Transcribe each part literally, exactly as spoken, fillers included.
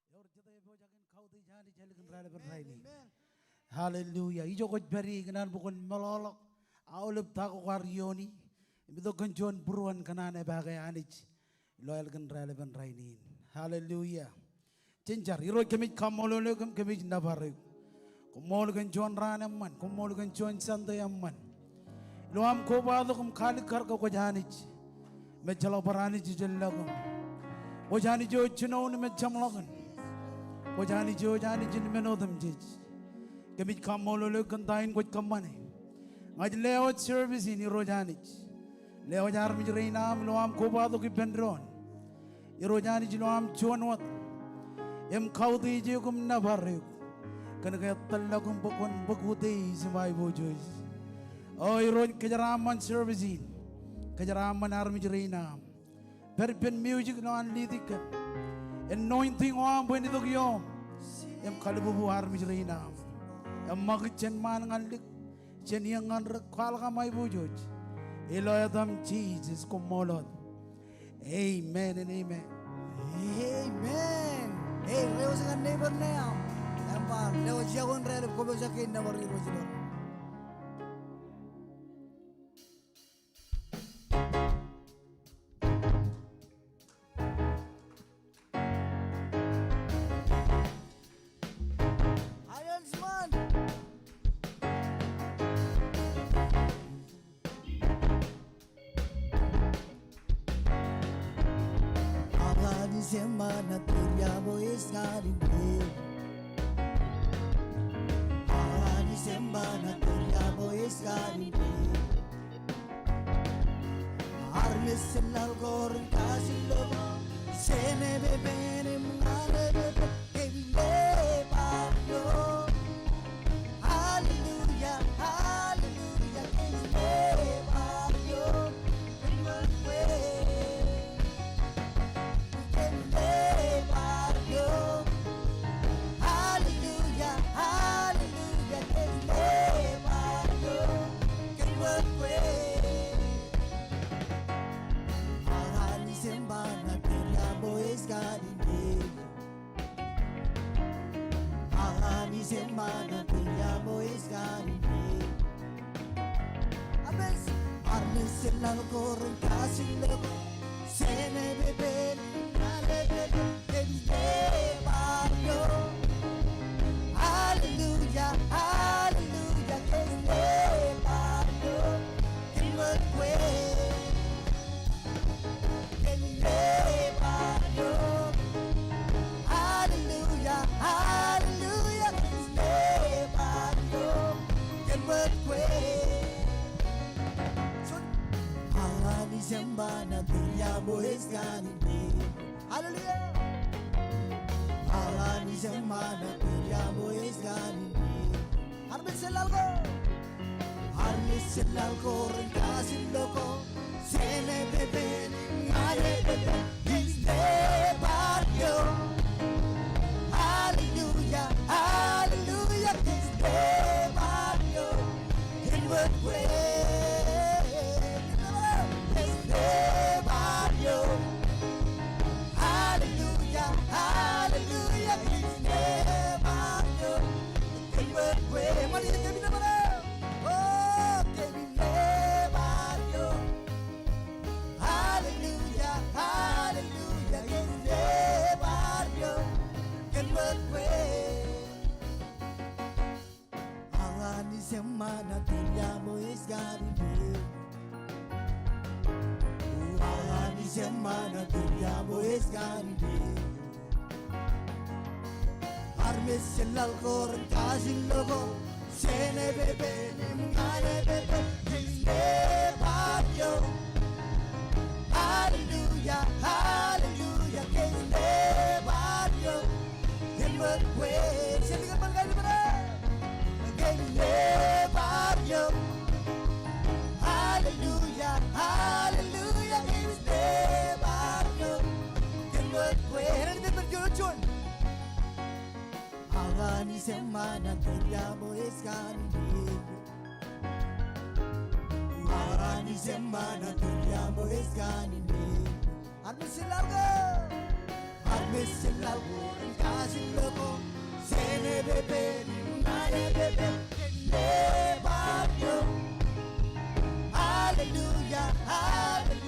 Ewōr jete epojak in kautiej Anij ālikin raelep in rainin. Hallelujah. Ijo kwōj pād ie ikōṇaan bwe kwōn meḷọkḷọk aolep ta ko kwaar iooni im itok kōn juon būruon kōṇaan epaake Anij ilo ālikin raelep in rainin. Hallelujah. Jen jar. Irooj, kōmij kaṃṃoolol eok im kōmij nōbar eok. Koṃṃool kōn juon raan eṃṃan, koṃṃool kōn juon Sunday eṃṃan ilo aṃ kobatok im kaalikkar ke kwōj Anij im ejjeḷọk bar anij ijellọkin. Kwōj Anij eo jinoin im ejjeṃḷọkin. Kwōj Anij eo ej Anij in men otemjej. Kōmij kaṃṃoolol eok kōn ta in kwōj kōṃṃane. Ña ij lewōj service in, Irooj Anij. Lewōj armej rein aṃ ilo aṃ kobatok ippān doon, Irooj Anij, ilo aṃ juon wōt im kautiej eok im nōbar eok kōn ke ej tōllọk im bōk, kwōn bōk utiej im aiboojoj. O Irooj, kōjeraaṃṃan service in. Kōjeraaṃṃan armej rein aṃ. Pād ippān music ilo an lead kōn anointing eo aṃ bwe en itok iom im kalbubu armej rein aṃ. Eṃṃakūt jān ṃaan ñan lik, jān iien ñan dik, kwaḷọk aṃ aiboojoj. Ilo etaṃ Jisōs, koṃṃool wōt. Amen and amen. Amen. Hey, lewōj ñan neighbor eo aṃ im ba, lewōj iọkwe in raelep kwō pojak in nōbar Irooj ilo. Iron Man. Anij eṃṃan, a tōl iọkwe ñan e. Anij eṃṃan, a tōl iọkwe ñan e. Armej jen laḷ ko ren kajin loko, jen epepen im ñan epepen, kōmij nōbar eok. Hallelujah, hallelujah, kōmij nōbar eok. Kōmij nōbar eok. Hallelujah, hallelujah, kōmij nōbar eok. Kōmij nōbar eok. Anij eṃṃan, a tōl iọkwe ñan e. Anij eṃṃan, a tōl iọkwe ñan e. Armej jen laḷ ko ren kajin loko, jen epepen, ñan epepen, kōmij nōbar eok. Hallelujah, hallelujah, kōmij nōbar eok. Kōmij nōbar eok. Kōmij nōbar eok. Hallelujah, hallelujah, kōmij nōbar eok. Kōmij nōbar eok. Anij eṃṃan, a tōl iọkwe ñan e. Hallelujah. Anij eṃṃan, a tōl iọkwe ñan e. Armej jen laḷ ko. Armej jen laḷ ko ren kajin loko, jen epepen, ñan epepen, kōmij nōbar eok. Hallelujah, hallelujah, kōmij nōbar eok. Kōmij nōbar eok. Kōmij nōbar eok. Hallelujah, hallelujah, kōmij nōbar eok. Kōmij nōbar eok. Kōmij nōbar eok. O, kōmij nōbar eok. Hallelujah, hallelujah, kōmij nōbar eok. Kōmij nōbar eok. Anij eṃṃan, a tōl iọkwe ñan e. Anij eṃṃan, a tōl iọkwe ñan e. Armej jen laḷ ko ren kajin loko, jen epepen im ñan epepen, kōmij nōbar eok. Hallelujah, hallelujah, kōmij nōbar eok. Kōmij nōbar eok. Kōmij nōbar eok. Hallelujah, hallelujah, kōmij nōbar eok. Kōmij nōbar eok. Anij eṃṃan, a tōl iọkwe ñan e. Anij eṃṃan, a tōl iọkwe ñan e. Armej jen laḷ ko. Hallelujah, hallelujah.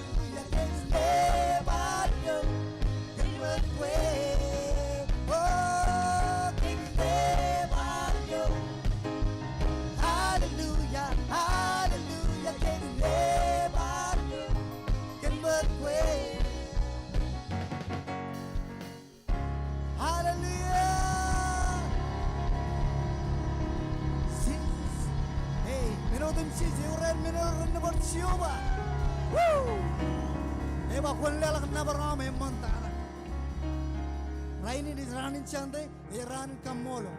Hallelujah, hallelujah. Hallelujah. Jisōs. Hey, men otemjej, ewōr men eo ren nōbar Jeova. Woo! Ej ba kwōn leḷọk nōbar eo aṃ eṃṃan tata. Rainin ej raan in Sunday, ej raan in kaṃṃoolol.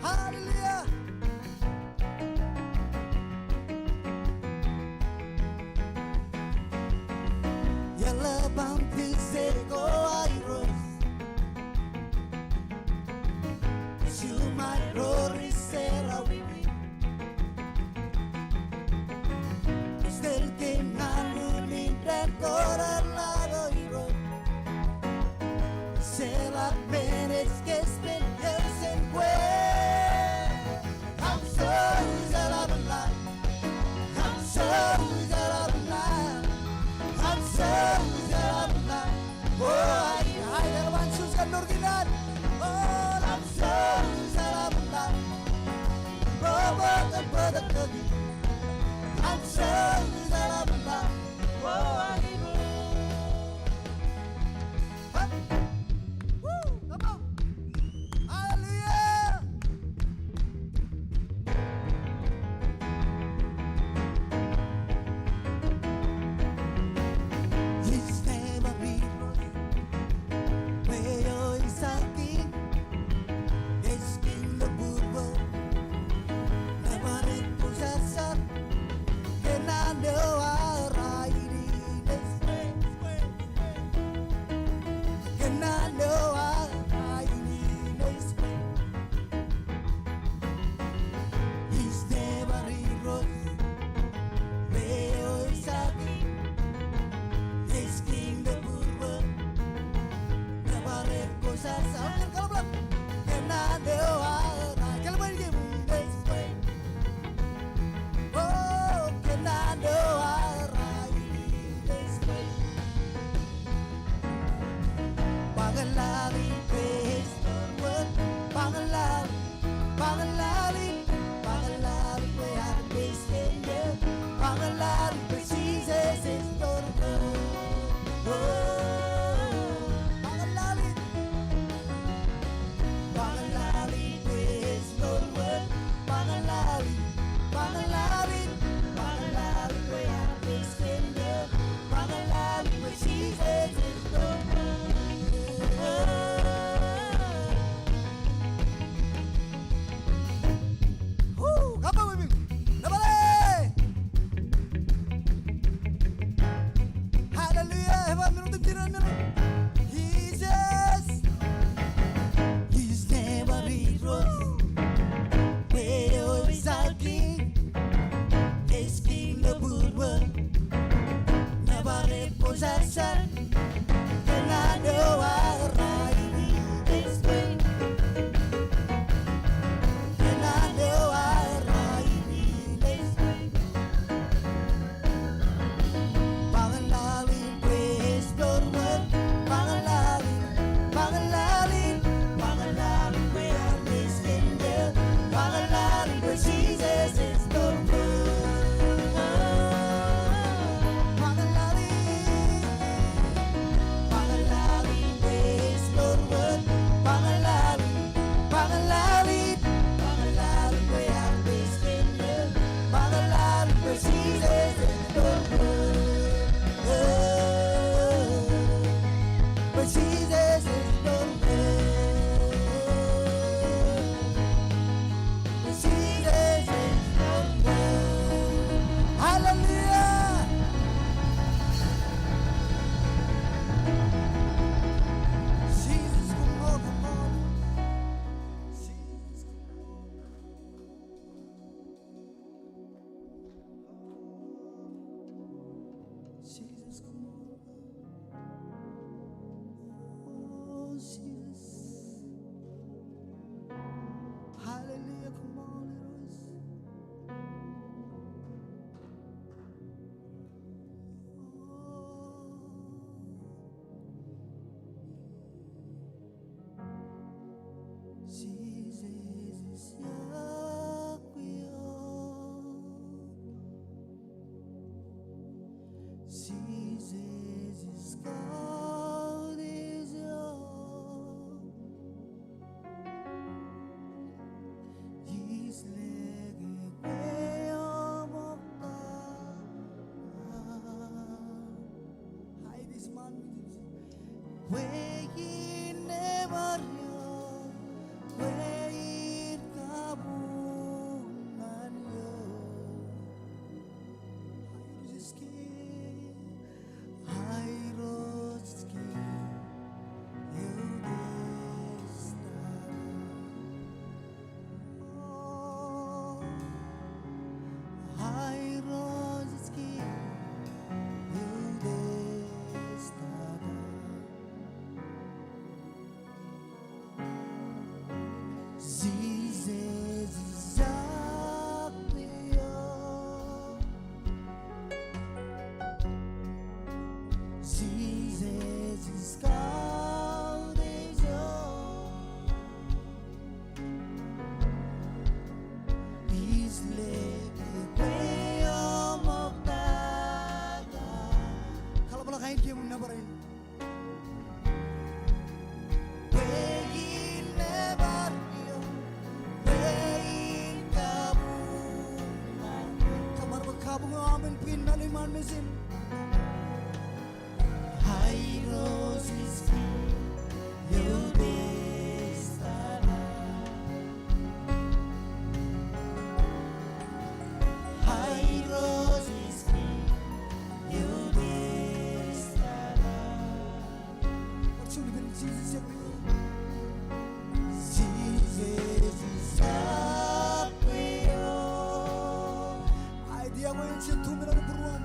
Hallelujah. Woo! Come on, baby. Nōbar e! Hallelujah! Ebar men otemjej, men otemjej. Jesus. He's never heroes. Way always our King. He's King of good world. Never a possession. Hallelujah. Jesus, come on, come on. Jesus, come on. Jesus, come on. Oh, Jesus. Hallelujah, come on, Lord. Kaḷapḷọk aer kōṃṃan nōbar e. Kōṃṃan bwe kabuñ eo aṃ en bwij ṃan ilo iṃaan mejān. Aet iọkwe jen tuṃ ilo būruōṃ.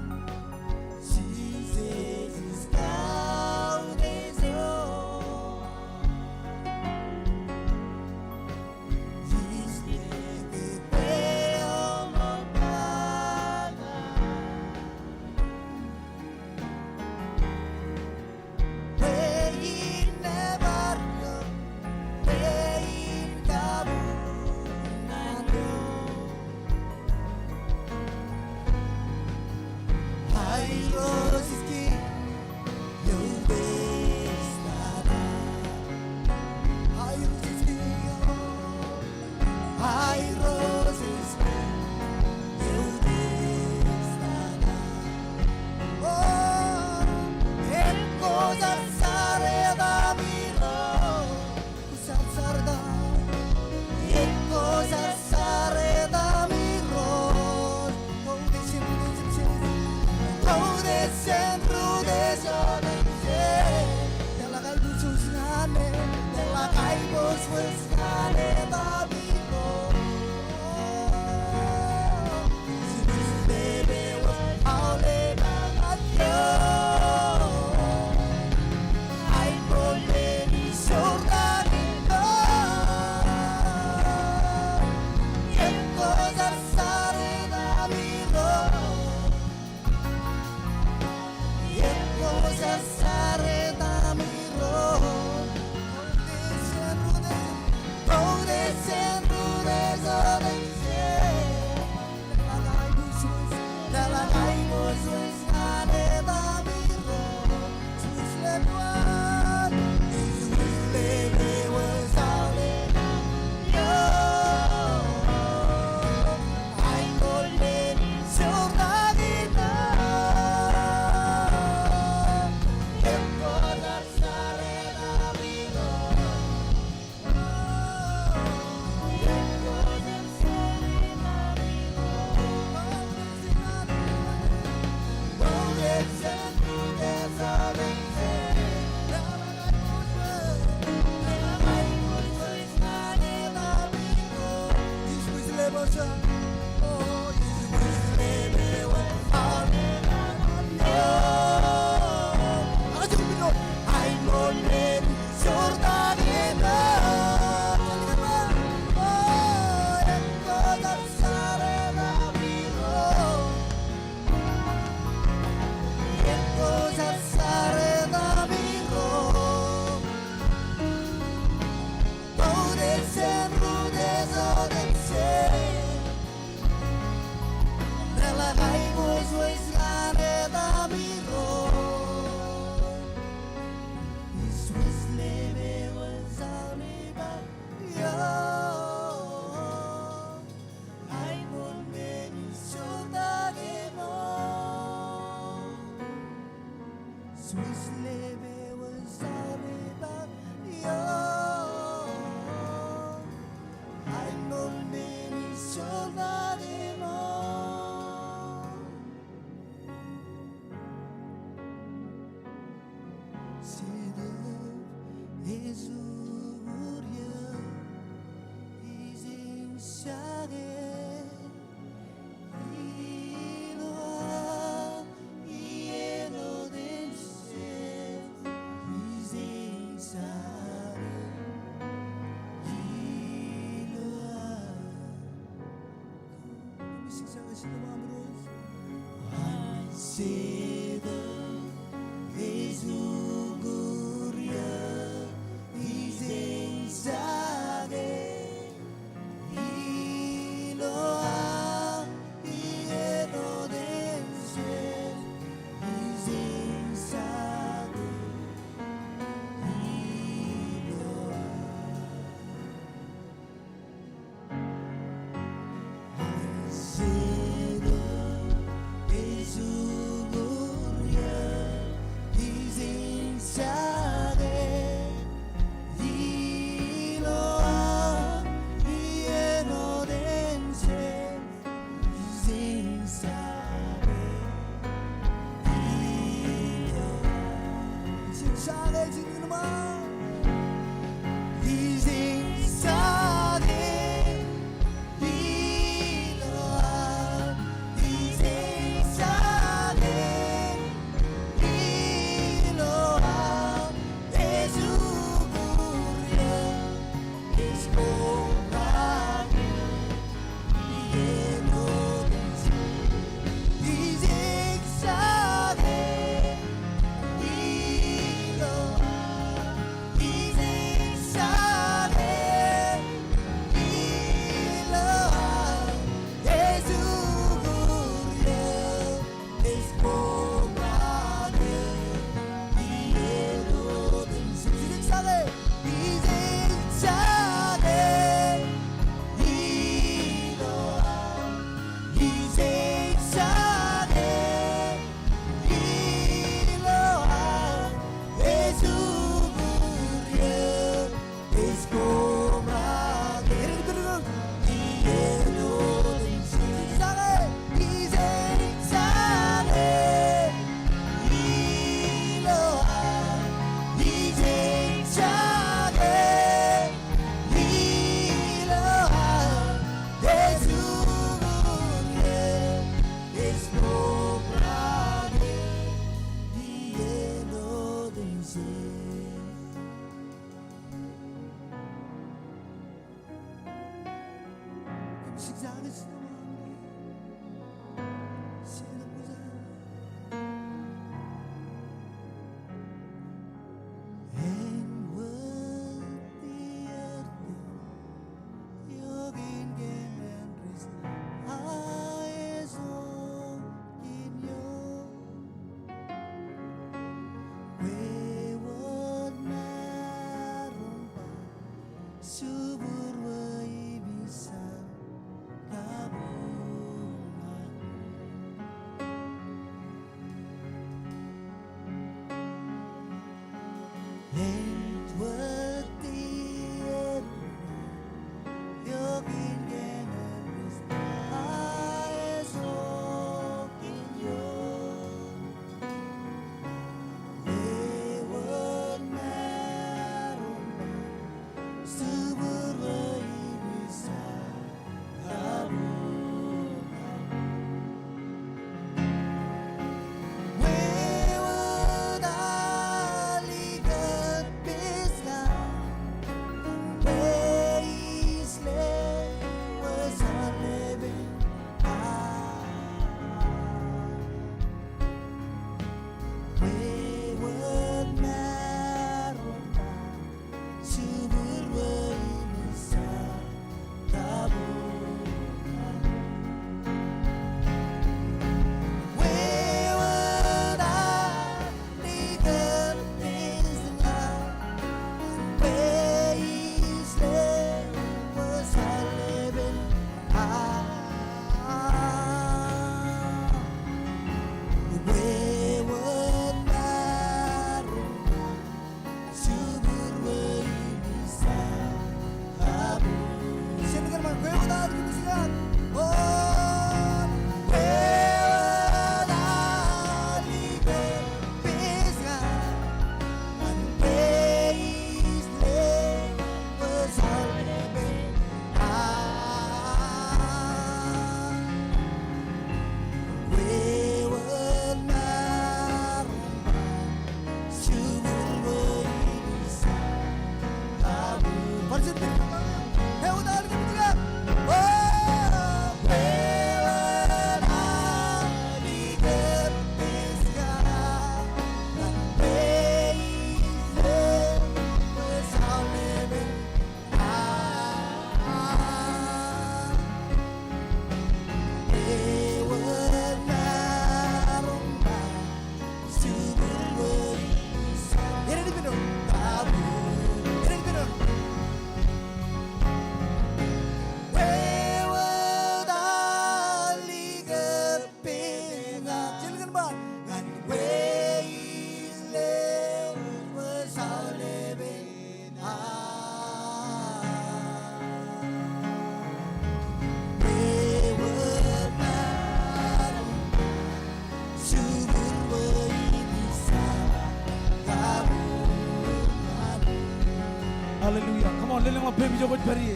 Hallelujah. Come on, lelōñḷọk peiṃ ijo kwōj pād ie.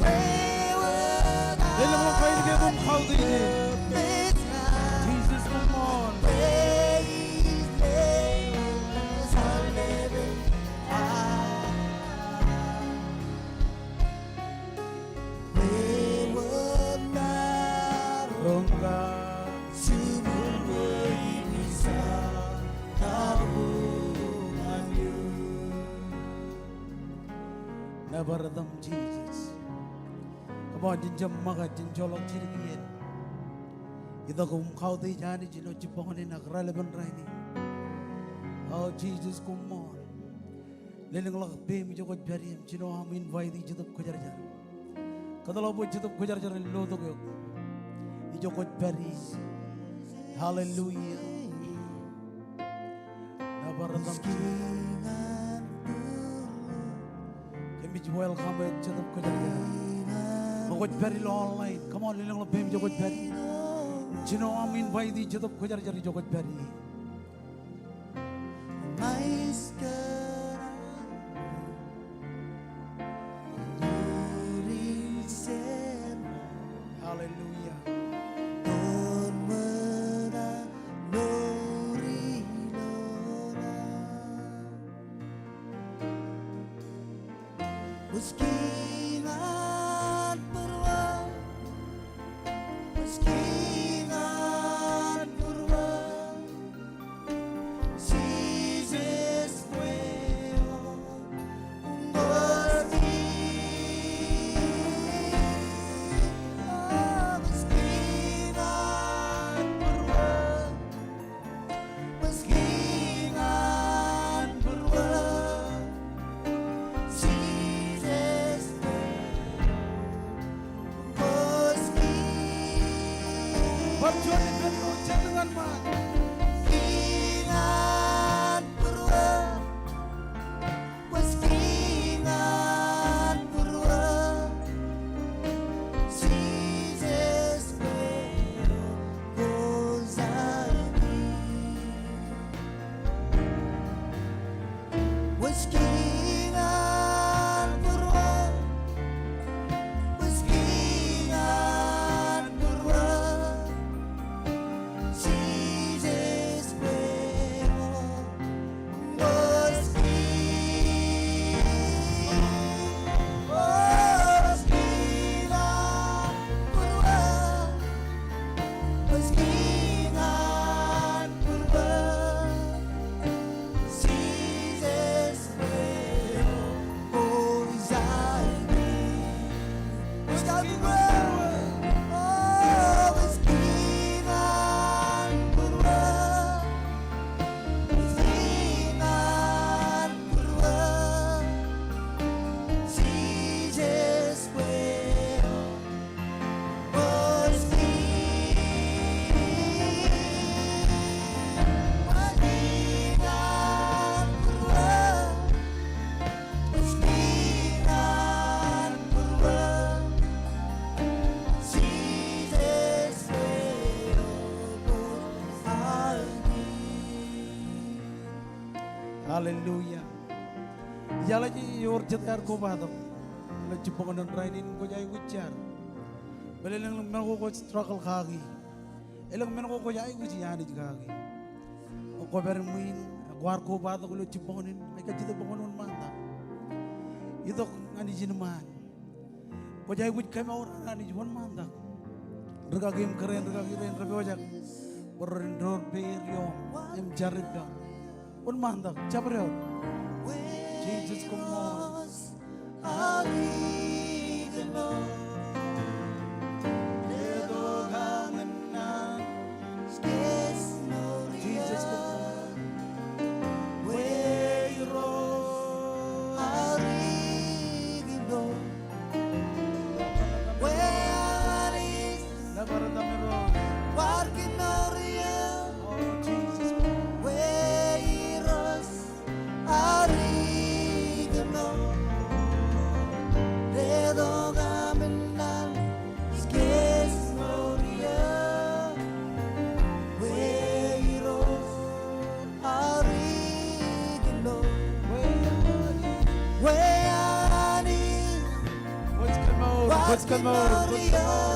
Lelōñḷọk kain kein im kautiej e. Jesus, come on. Nōbar etan Jisōs. Come on, jen jab ṃōkaj, jen joḷọk jidik iien. Itok im kautiej Anij ilo jibboñōn in ak raelepen rainin. O Jisōs, come on. Lelōñḷọk peiṃ ijo kwōj pād ie im jino aṃ invite e Jetōb Kwōjarjar. Kōtḷọk bwe Jetōb Kwōjarjar en lotok eok ijo kwōj pād ie. Hallelujah. Nōbar etan Jisōs. Kōmij welcome eok Jetōb Kwōjarjar. Ṃōk kwōj pād ilo online. Come on, lelōñḷọk peiṃ ijo kwōj pād ie. Jino aṃ invite e Jetōb Kwōjarjar ijo kwōj pād ie. Hallelujah. Hallelujah. Ijeḷā ej ewōr jet ear kobatok ilo jibboñōn in rainin, kwōj aikuj jar. Bōlen elōñ men ko kwōj struggle kaki. Elōñ men ko kwōj aikuji Anij kaki. Kwō pād ṃwiin, kwaar kobatok ilo jibboñōn in, ij kajjitōk bwe kwōn wōnṃaantak. Itok ñan ijin ṃaan. Kwōj aikuj kemour an Anij, wōnṃaantak. Rikaki im kōrā in, rikaki rein rej pojak bwe ren door peir ioṃ im jar ippaṃ. Wōnṃaantak, jabdewōt. Jesus, koṃṃool. Jesus, koṃṃool. Kwōj kemour, kwōj kemour, kwōj kemour.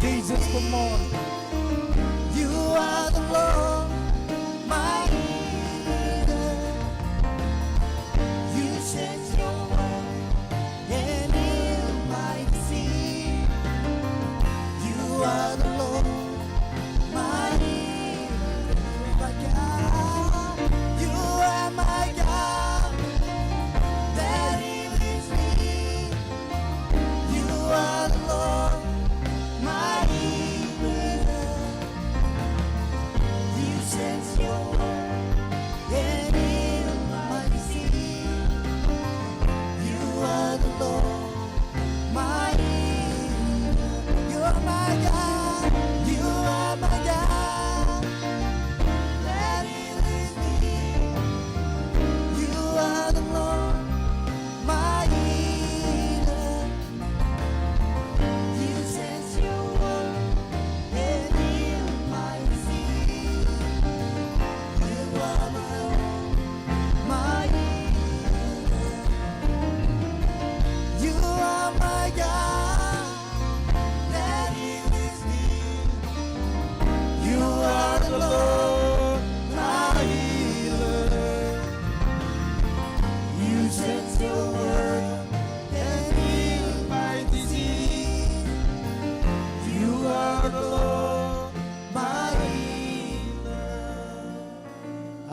Jesus, koṃṃool.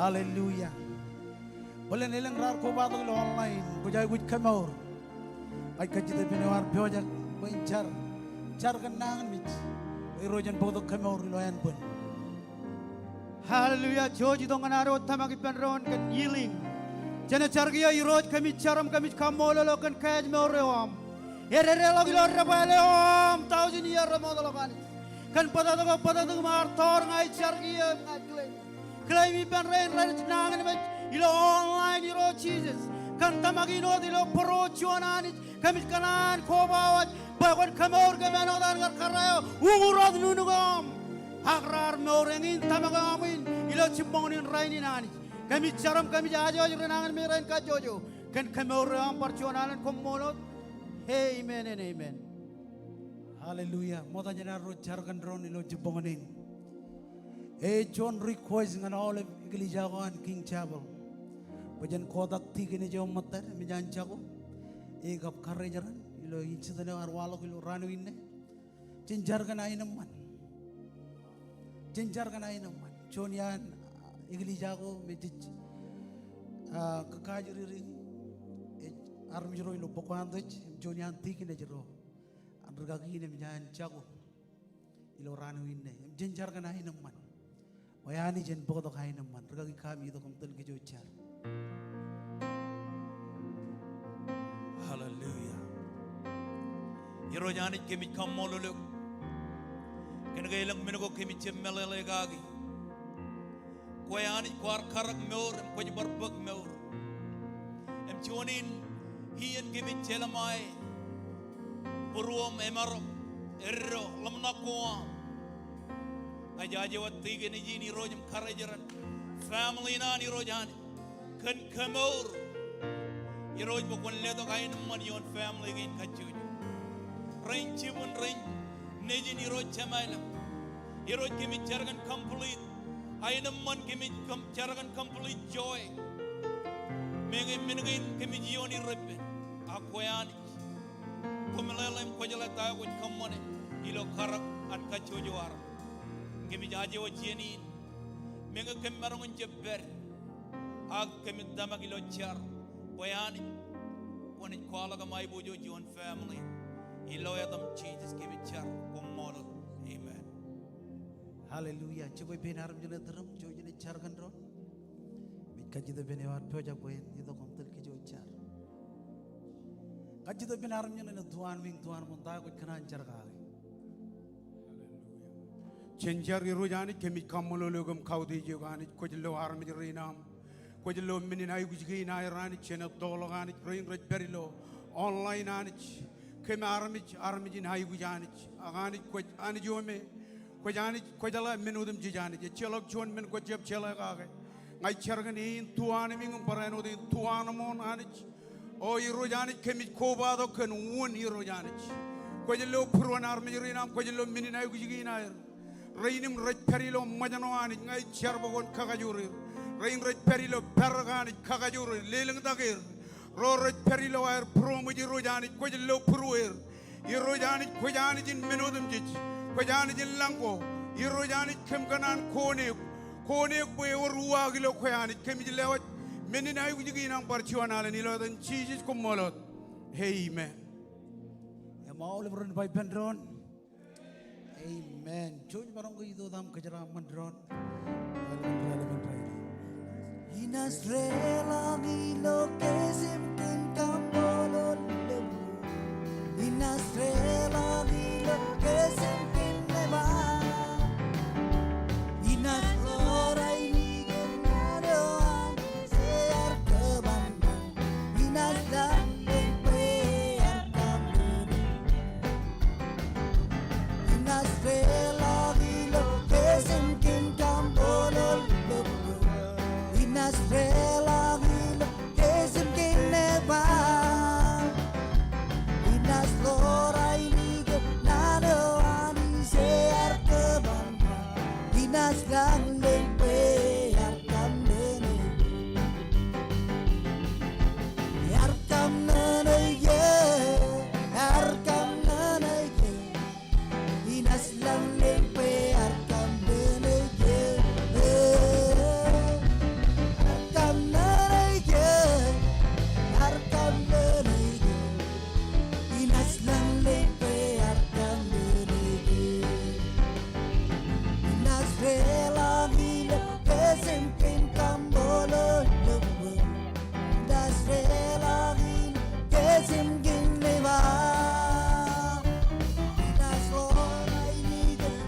Hallelujah. Bōlen elōñ raar kobatok ilo online, kwōj aikuj kemour. Ij kajjitōk ippān eo ear pojak bwe en jar, jar kōn nañinmej, bwe Irooj en bōktok kemour ilo ānbwin. Hallelujah. Jouj itok ñan ad wōt tōmak ippān doon kōn healing. Jen jar kiiō. Irooj, kōmij jar im kōmij kaṃṃoolol eok kōn kōj mour eo aṃ. Ededeḷọk ilo debwāāl eo aṃ, thousand year remootḷọk Anij. Kōn bōtōktōk eo, bōtōktōk im ear tọọr, ña ij jar kiiō im ña ij claim. Claim ippān rein rej nañinmej ilo online, Irooj Jisōs. Kōn tōmak in wōt ilo bōro juon Anij, kōmij kōṇaan kobwawaj bwe kwōn kemour kōm āinwōt an kar kōrā eo uñūr wōt nuknuk eo aṃ. Ak raar mour eñin tōmak eo aṃ in ilo jibboñōn in rainin Anij. Kōmij jar im kōmij ajooj ri nañinmej rein kajjojo kōn kemour eo aṃ bar juon alen. Koṃṃool wōt. Amen and amen. Hallelujah. Ṃokta jān arro jar kōn doon ilo jibboñōn in. Ej juon request ñan aolep eklejia ko an King Chapel bwe jen kotak tikōn eo ṃōttad im ej an jako. Ej kab karijeran ilo incident eo ear waḷọk ilo raan eo inne. Jen jar kōn aenōṃṃan. Jen jar kōn aenōṃṃan. Juon iaan, ah, eklejia ko me jej, ah, kakaajiriri, ej armej ro ilo Pocahontas, im juon iaan tikōn eo ro an rūkaki in im ej an jako ilo raan eo inne. Im jen jar kōn aenōṃṃan. Bwe Anij en bōktok aenōṃṃan. Rūkaki Kami, itok im tōl kōj jar. Hallelujah. Irooj Anij, kōmij kaṃṃoolol eok kōn ke elōñ men ko kōmij jab meḷeḷe kaki. Kwe Anij kwaar karōk mour im kwōj bar bōk mour. Im juon in iien kōmij jelṃae būruōṃ, emarok, eddo, ḷōmṇak ko aṃ. Ña ij aje wōt tikōn eo in Irooj im karijeran family in an Irooj Anij kōn kemour. Irooj bwe kwōn letok aenōṃṃan ioon family kein kajjojo. Rein jibwin, rein nejin Irooj Jemem ilañ. Irooj kōmij jar kōn complete aenōṃṃan, kōmij kōm-, jar kōn complete joy. Meñe men kein kōmij ioon irepen. Ak kwe Anij, kwōmeḷeḷe im kwōjeḷā ta eo kwōj kōṃṃane ilo karōk an kajjojo armej. Kōmij aje wōt iien in. Meñe kōm maroñ in jab pād, ak kōmij tōmak ilo jar, bwe Anij kwōnaaj kwaḷọk im aiboojoj ioon family. Ilo etaṃ Jisōs kōmij jar. Koṃṃool. Amen. Hallelujah. Jibwe pein armej ṇe tūrūṃ, jouj im jar kōn doon. Im ij kajjitōk ippān eo ad pojak bwe en itok im tōl kōj jar. Kajjitōk ippān armej ṇe, ilo tuanmiiñ, tuanmooṇ, ta eo kwōj kōṇaan jar kake? Jen jar. Irooj Anij, kōmij kaṃṃoolol eok im kautiej eok Anij, kwōj lo armej rein aṃ. Kwōj lo men in aikuj kein aer Anij, jen ettoḷọk Anij, rein rej pād ilo online Anij. Kōm armej, armej in aikuj Anij. Ak Anij kwōj Anij eo me kwōj Anij, kwōjeḷā men otemjej Anij. Ejjeḷọk juon men kwōj jab jeḷā kake. Ña ij jar kōn eñin tuanmiiñ im barāinwōt eñin tuanmooṇ Anij. O Irooj Anij, kōmij kobatok kōn wōn Irooj Anij. Kwōj lo būruon armej rein aṃ, kwōj lo men in aikuj kein aer. Rein im rej pād ilo ṃōjṇọ Anij, ña ij jar bwe kwōn kakajoor er. Rein rej pād ilo parok Anij, kakajoor er, lelōñtak er. Ro rej pād ilo aer būroṃōj Irooj Anij, kwōj lo būrueer. Irooj Anij, kwōj Anij in men otemjej. Kwōj Anij in lañ ko. Irooj Anij, kōm kōṇaan koon eok. Koon eok bwe ewōr uwaak ilo kwe Anij. Kōmij lewōj men in aikuj kein aṃ bar juon alen, ilo etan Jisōs, koṃṃool wōt. Amen. Im aolep ren ba ippān doon. Amen. Jouj maroñ ke itok im kōjeraaṃṃan doon. Inaaj deḷọñ ilo kesemken kaṃṃoolol eok. Inaaj deḷọñ ilo kesemken nebar. Inaaj ḷoor ainikien naan eo an Inaaj lañ leñ bwe ear kaṃṃoolol. Inaaj deḷọñ ilo kesemken kaṃṃoolol eok. Inaaj deḷọñ ilo kesemken nebar. Inaaj ḷoor ainikien naan eo an ear kōṃṃan. Inaaj lañ leñ bwe ear kaṃṃoolol. Ear kaṃṃoolol eō, ear kaṃṃoolol eō. Inaaj lañ leñ bwe ear kaṃṃoolol eō. Ear kaṃṃoolol eō, ear kaṃṃoolol eō. Inaaj lañ leñ bwe ear kaṃṃoolol eō. Inaaj deḷọñ ilo kesemken kaṃṃoolol eok. Inaaj deḷọñ ilo kesemken nebar. Inaaj ḷoor ainikien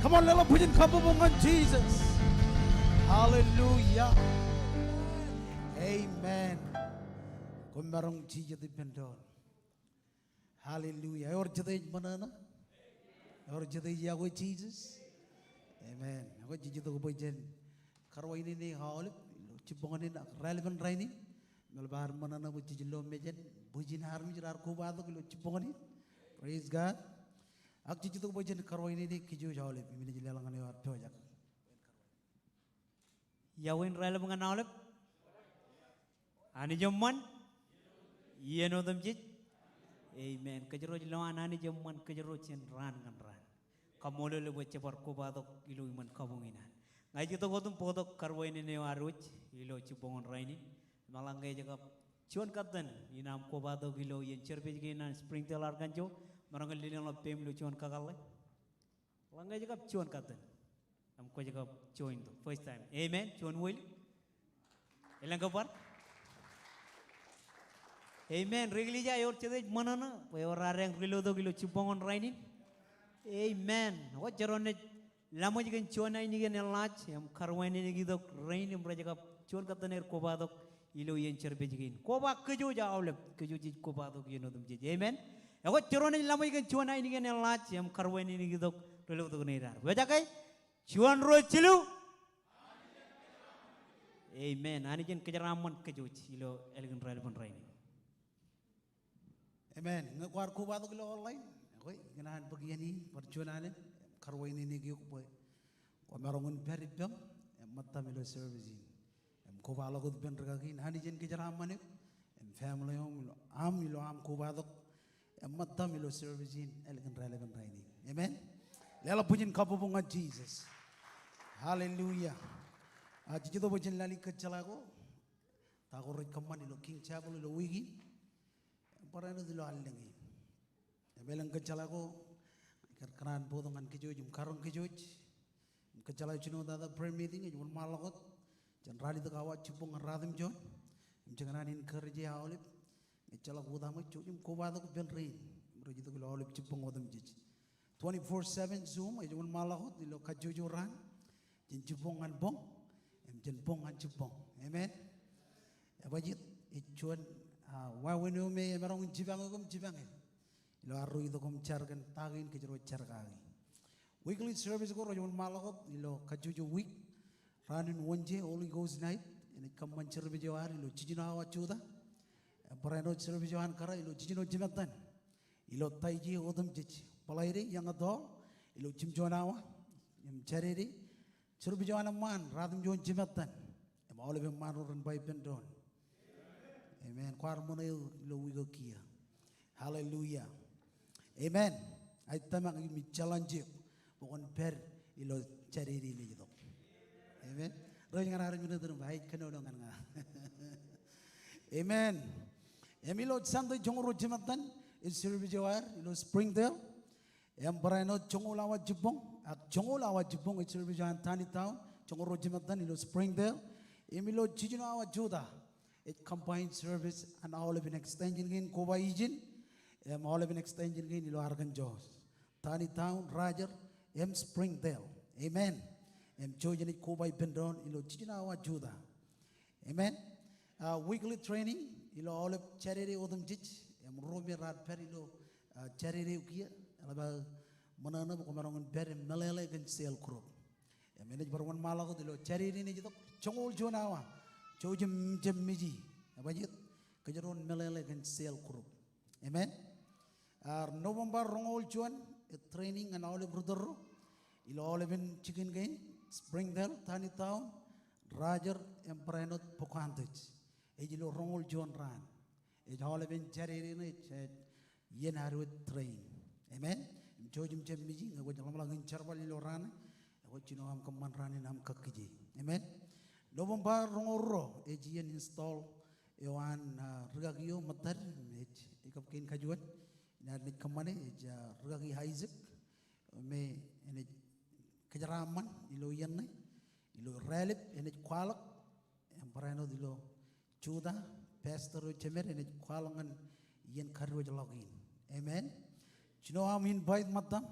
Come on, leḷọk bwijin kabbokbok ñan Jisōs. Hallelujah. Amen. Koṃ maroñ jijet ippān doon. Hallelujah. Ewōr jete ej ṃōṇōṇō? Ewōr jete ej yokwe Jisōs? Amen. Ekwe jej itok bwe jen karuwainene aolep ilo jibboñōn in ak raelepen rainin. Im eḷap ad ṃōṇōṇō bwe jej lo mejān bwijin armej raar kobatok ilo jibboñōn in. Praise God. Ak jej itok bwe jen karuwainene kōj aolep im inaaj leḷọk ñan eo ad pojak. Iọkwe in raelep ñan aolep. Anij eṃṃan iien otemjej. Amen. Kōjro ej lo an Anij eṃṃan kōjro jān raan ñan raan. Kaṃṃoolol bwe jebar kobatok ilo iṃōn kabuñ in an. Ña ij itok wōt im bōktok karuwainene eo ad wōj ilo jibboñōn rainin. Im eḷaññe ej kab juon katten in aṃ kobatok ilo iien service kein an Springdale, Arkansas, maroñ ke lelōñḷọk peiṃ ilo juon kakōḷḷe. Eḷaññe ej kab juon katten. Im kwōj kab join tok. First time. Amen. Juon wōj. Elōñ ke bar. Amen. Ri eklejia, ewōr jete ej ṃōṇōṇō bwe ewōr ad eñ rilotok ilo jibboñōn rainin? Amen. Ekwe jar naaj laṃōj kōn juon ainikien eḷḷaaj im karuwainene itok rein im rej kab juon katten er kobatok ilo iien service kein. Koba kōj aolep, kōj ej kobatok iien otemjej. Amen. Ekwe jar naaj laṃōj kōn juon ainikien eḷḷaaj im karuwainene itok ri-lotok ṇe raar. Wōj, ak ke? Juon, ruo, jilu. Amen. Anij en kōjeraaṃṃan kōj ilo ālikin raelepen rainin. Amen. Ñe kwaar kobatok ilo online, ekwe, ikōṇaan bōk iien in bar juon alen, karuwainene eok bwe kwōmaroñ in pād ippaṃ im ṃōttaṃ ilo service in. Im kobaḷọk wōt ippān rikaki in. Anij en kōjeraaṃṃan eok im family eo im ilo aṃ, ilo aṃ kobatok im ṃōttaṃ ilo service in ālikin raelepen rainin. Amen. Leḷọk bwijin kabbokbok ñan Jisōs. Hallelujah. A, jej itok bwe jen lale kōjjeḷā ko. Ta ko rej kōṃṃan ilo King Chapel ilo wiik in? Barāinwōt ilo allōñ in. Im elōñ kōjjeḷā ko, kōn kōṇaan bōktok ñan kōj wōj im karoñ kōj wōj im kōjjeḷā jino tata prayer meeting ej wōnṃaanḷọk wōt jān ralitōk awa jibboñ ñan ratimjuon. Im jej kōṇaan encourage aolep, ñe ejjeḷọk utaṃwe, jouj im kobatok ippān rein im rej itok ilo aolep jibboñ otemjej. Twenty-four seven Zoom ej wōnṃaanḷọk wōt ilo kajjojo raan jān jibboñ ñan boñ im jān boñ ñan jibboñ. Amen. Ebajjeet, ej juon, a, wāween eo me emaroñ in jipañ eok im jipañ eō ilo arro itok im jar kōn ta kein kōjro jar kaki. Weekly service ko rej wōnṃaanḷọk wōt ilo kajjojo wiik. Raan in Wednesday, Holy Ghost night, enaaj kōṃṃan service eo ad ilo jiljino awa jota. Im barāinwōt service eo an kōrā ilo jiljino jimettan ilo Taije otemjej. Friday, young adult, ilo jimjuon awa. Im Saturday, service eo an eṃṃaan ratimjuon jimettan. Im aolep eṃṃaan ro ren ba ippān doon. Amen. Kwaar ṃōṇōṇō ilo wiik eo kiiō. Hallelujah. Amen. Ij tōmak im ij challenge eok bwe kwōn pād ilo Saturday in ej itok. Amen. Rej ñan armej ṇe tōre im ba ej kōnono ñan ña. Amen. Im ilo Sunday joñoul ruo jimettan ej service eo ad ilo Springdale. Im barāinwōt joñoul awa jibboñ, ak joñoul awa jibboñ ej service eo an Taneytown, joñoul ruo jimettan ilo Springdale. Im ilo jiljino awa jota ej combined service an aolepān extension kein, koba ijin im aolepān extension kein ilo Arkansas, Taneytown, Rogers, im Springdale. Amen. Im jouj enaaj koba ippān doon ilo jiljino awa jota. Amen. A, weekly training ilo aolep Saturday otemjej, im ruo me raar pād ilo, a, Saturday eo kiiō, eḷap aō ṃōṇōṇō bwe kwōmaroñ in pād im meḷeḷe kōn cell group. Im enaaj bar wōnṃaanḷọk wōt ilo Saturday in ej itok joñoul juon awa. Jouj im jab miji. Ebajjeet, kōjro en meḷeḷe kōn cell group. Amen. Ar November roñoul juon, ej training ñan aolep ri tōl ro ilo aolepān jikin kein, Springdale, Taneytown, Rogers, im barāinwōt Pocahontas. Ej ilo roñoul juon raan. Ej aolepān Saturday ṇe, ej, ej iien ad wōt train. Amen. Im jouj im jab miji, ñe kwōj ḷōmṇak in jerbal ilo raan, ekwe jino aṃ kōṃṃan raan in aṃ kakkije. Amen. November roñoul ruo ej iien install eo an, a, rikaki eo ṃōttad, ej, ej kab kein kajuon, inaaj kōṃṃane, ej, a, rikaki Isaac, me enaaj kōjeraaṃṃan ilo iien ṇe, ilo raelep enaaj kwaḷọk, im barāinwōt ilo Judah, pastor eo jemed, enaaj kwaḷọk ñan iien kadiwōjḷọk in. Amen. Jino aṃ invite ṃōttan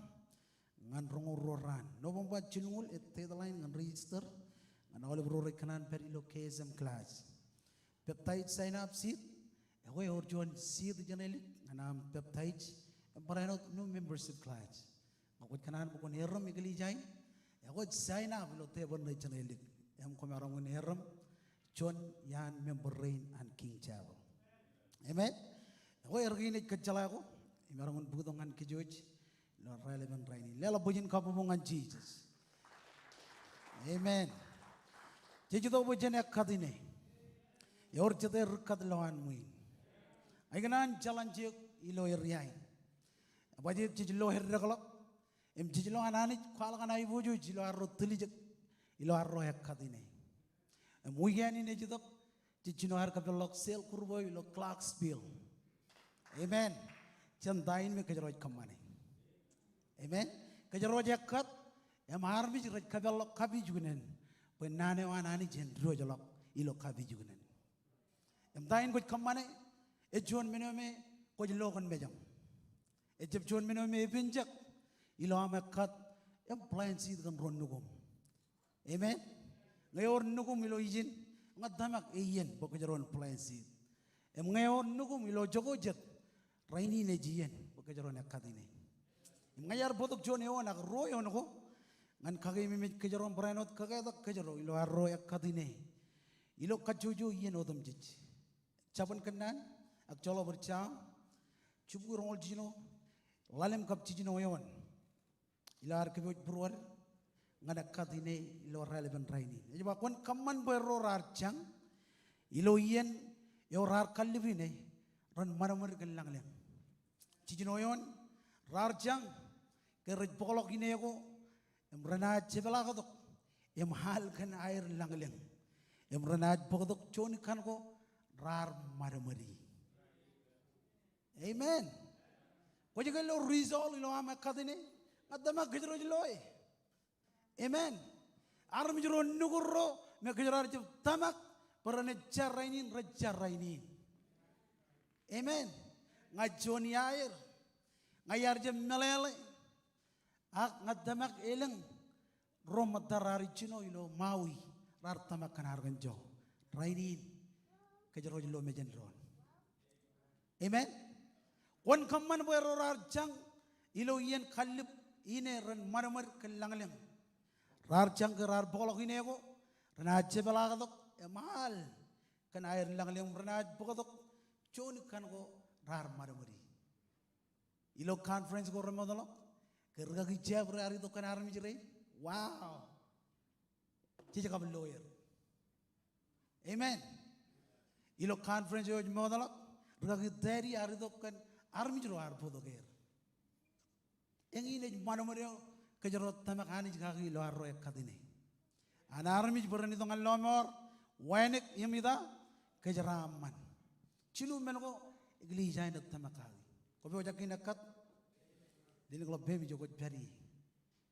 ñan roñoul ruo raan. November jilñuul ej deadline ñan register ñan aolep ro rej kōṇaan pād ilo K S M class. Peptize sign up sheet, ekwe ewōr juon sheet jeṇe lik ñan aṃ peptize, im barāinwōt new membership class. Ñe kwōj kōṇaan bwe kwōn erom eklejia in, ekwe sign up ilo tebōḷ ṇe jeṇe lik. Im kwōmaroñ in erom juon iaan member rein an King Chapel. Amen. Ekwe erkein ej kōjjeḷā ko, im maroñ in bōktok ñan kōj ilo raelepen rainin. Leḷọk bwijin kabbokbok ñan Jisōs. Amen. Jej itok bwe jen ekkat ine. Ewōr jete ri kat ilowaan ṃwiin. Ij kōṇaan challenge eok ilo area in. Ebajjeet jej lo eddekḷọk. Im jej lo an Anij kwaḷọk an aiboojoj ilo arro tiljek, ilo arro ekkat ine. Im weekend in ej itok, jej jino aer kōpeḷḷọk cell group eo ilo Clarksville. Amen. Jān ta in me kōjro ej kōṃṃane. Amen. Kōjro ej ekkat, im armej rej kōpeḷḷọk kapijuknen, bwe naan eo an Anij en diwōjḷọk ilo kapijuknen. Im ta in kwōj kōṃṃane, ej juon men eo me kwōj lo kōn mejaṃ. Ejjab juon men eo me epenjak ilo aṃ ekkat im plant seed kōn ro nukuṃ. Amen. Ñe ewōr nukuṃ ilo ijin, ña tōmak e iien bwe kōjro en plant seed. Im ñe ewōr nukuṃ ilo jokwe jet, rainin ej iien bwe kōjro en ekkat ine. Im ña iar bōktok juon eoon ak ruo eoon ko ñan kakeememej kōjro im barāinwōt kaketak kōjro ilo arro ekkat ine. Ilo kajjojo iien otemjej. Jabōn Kōnnaan ak joḷọk bōd Sam jibukwi roñoul jiljino, ḷalem kab jiljino eoon. Ilo ad kōpooj būruod ñan ekkat ine ilo raelepen rainin. Ej ba kwōn kōṃṃan bwe ro raar jañ ilo iien eo raar kallib ine ren ṃadṃōd kōn lañlōñ. Jiljino eoon, raar jañ ke rej bōkḷọk ine ko im renaaj jepḷaaktok im al kōn aer lañlōñ. Im renaaj bōktok juon ikkan ko raar ṃadṃōdi. Amen. Kwōj ke lo result ilo aṃ ekkat ine? Ña tōmak kōjro ej lo e. Amen. Armej ro nukud ro me kōjro ar jab tōmak bwe renaaj jar rainin, rej jar rainin. Amen. Ña juon iaer. Ña iar jab meḷeḷe. Ak ña tōmak elōñ ro ṃōtta raar ijjino ilo Maui raar tōmak kōn Arkansas. Rainin kōjro ej lo mejān doon. Amen. Kwōn kōṃṃan bwe ro raar jañ ilo iien kallib ine ren ṃadṃōd kōn lañlōñ. Raar jañ ke raar bōkḷọk ine ko renaaj jepḷaaktok im al kōn aer lañlōñ, renaaj bōktok juon ikkan ko raar ṃadṃōdi. Ilo conference ko remootḷọk, ke rikaki jab raar itok kōn armej rein. Wow. Jej kab lo er. Amen. Ilo conference eo ej mootḷọk, rikaki thirty ear itok kōn armej ro ear bōktok er. Eñin ej ṃadṃōd eo kōjro tōmak Anij kaki ilo arro ekkat ine. An armej bwe ren itok ñan lọmọọr, wānōk im ita, kōjeraṃṃan. Jilu men ko eklejia in ej tōmak kaki. Kwō pojak in ekkat? Leḷọk ḷọk peiṃ ijo kwōj pād ie.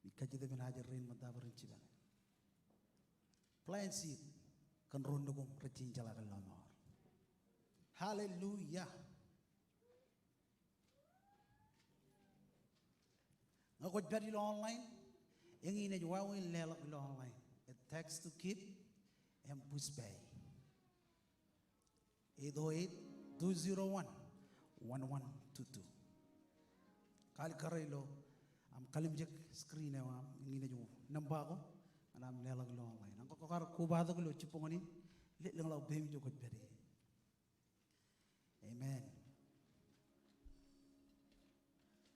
Im kajjitōk ippān ajri rein ṃōtta bwe ren jipañ. Plant seed kōn ro nukuṃ rej jein jeḷā kōn lọmọọr. Hallelujah. Ñe kwōj pād ilo online, eñin ej wāween leḷọk ilo online. Ej text to give im Pushpay. Eight oh eight, two zero one, one one two two. Kalikkare ilo aṃ kalimjek screen eo aṃ, eñin ej nōṃba ko ñan aṃ leḷọk ilo online. Ak ñe kwō kar kobatok ilo jibboñōn in, leḷọk ḷọk peiṃ ijo kwōj pād ie. Amen.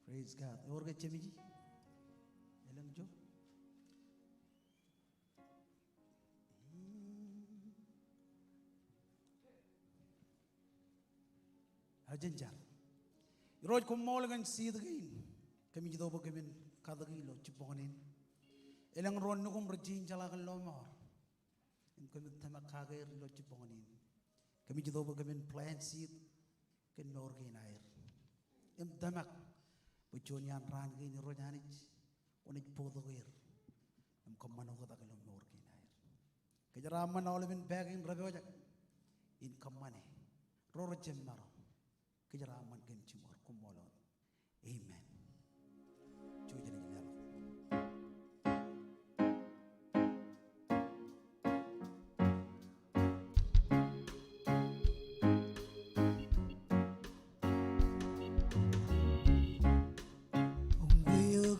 Praise God. Ewōr ke jemeji? Elōñ ijo? Aō jen jar. Irooj, koṃṃool kōn seed kein. Kōmij itok bwe kōmin katōki ilo jibboñōn in. Elōñ ro nukuṃ rej jein jeḷā kōn lọmọọr im kōmij tōmak kake er ilo jibboñōn in. Kōmij itok bwe kōmin plant seed kōn mour kein aer. Im tōmak bwe juon iaan raan kein Irooj Anij kwōnaaj bōktok er im kōṃṃan oktak ilo mour kein aer. Kōjeraaṃṃan aolepen pā kein repojak in kōṃṃane. Ro rej jab maroñ, kōjeraaṃṃan kōm jiṃor. Koṃṃool. Amen.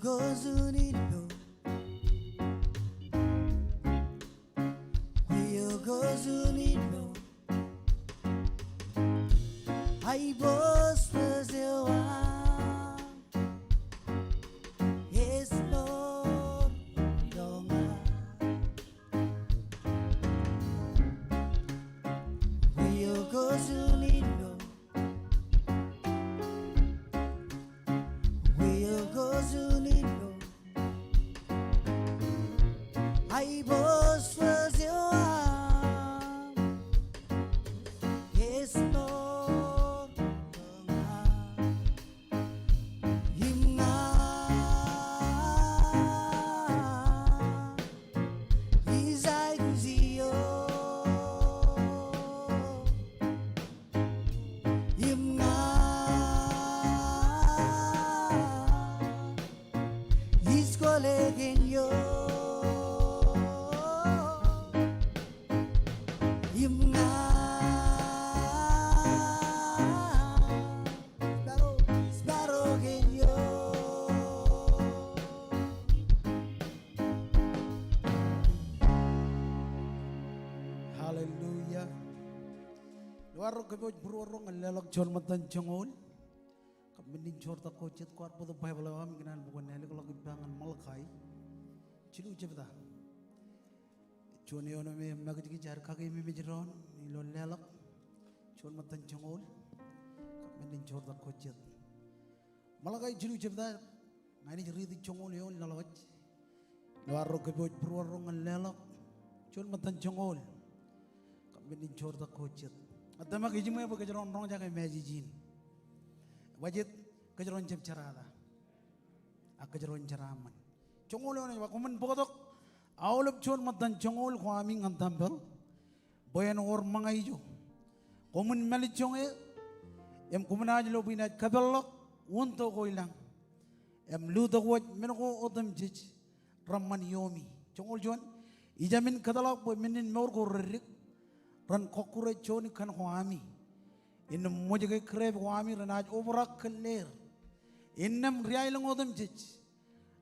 Koṃṃool ilo, ilo koṃṃool ilo, aiboojoj eo aṃ, ej ṇoḷ ḷọk ña. Ilo koṃṃool ilo, ilo koṃṃool ilo, aiboojoj eo aṃ, ej ṇoḷ ḷọk ña. Im ña, ij aikuj eok. Im ña, ij kwōle kōn eok. Im ña, ij pād ro, ij pād ro kōn eok. Hallelujah. Ilo arro kōpooj būruorro ñan leḷọk juon ṃōttan joñoul. Kab men in joortak ko jet kwaar bōktok Baibōḷ eo aṃ, ikōṇaan bwe kwōn ālikḷọk ippa ñan Malakai jilu jebta. Juon eoon eo me eṃṃakijkij ad kakememej doon ilo leḷọk juon ṃōttan joñoul. Kab men in joortak ko jet. Malakai jilu jebta, ña inaaj riiti joñoul eoon laḷwōj. Ilo arro kōpooj būruorro ñan leḷọk juon ṃōttan joñoul. Kab men in joortak ko jet. Ij tōmak ijiṃwe bwe kōjro en roñjake message in. Bajjek kōjro en jab jerata. Ak kōjro en jeraaṃṃan. Joñoul eo ej ba, koṃwin bōktok aolep juon ṃōttan joñoul ko ami ñan tempel bwe en wōr ṃōñā ijo. Koṃwin mālejjoñe im koṃ naaj lo bwe inaaj kapeḷḷọk wūntō ko ilañ im lutōkwōj men ko otemjej reṃṃan iomi. Joñoul juon, ijemin kōtḷọk bwe men in mour ko reddik ren kọkkure juon ikkan ko ami. Innām wōjke kōrep ko ami renaaj obrak kōn leer. Innām ri-aelōñ otemjej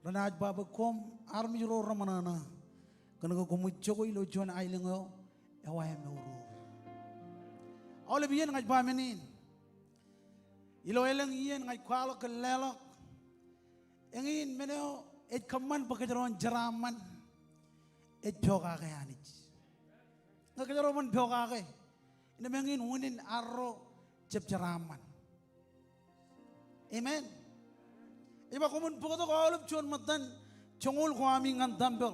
renaaj ba bwe koṃ armej ro reṃōṇōṇō kōnke koṃij jokwe ilo juon aelōñ eo ewaemouruur. Aolep iien ña ij ba men in. Ilo elōñ iien ña ij kwaḷọk kōn leḷọk. Eñin men eo ej kōṃṃan bwe kōjro en jeraaṃṃan ej pokake Anij. Ñe kōjro ban pokake, innām eñin unin arro jab jeraaṃṃan. Amen. Ej ba koṃwin bōktok aolep juon ṃōttan joñoul ko ami ñan tempel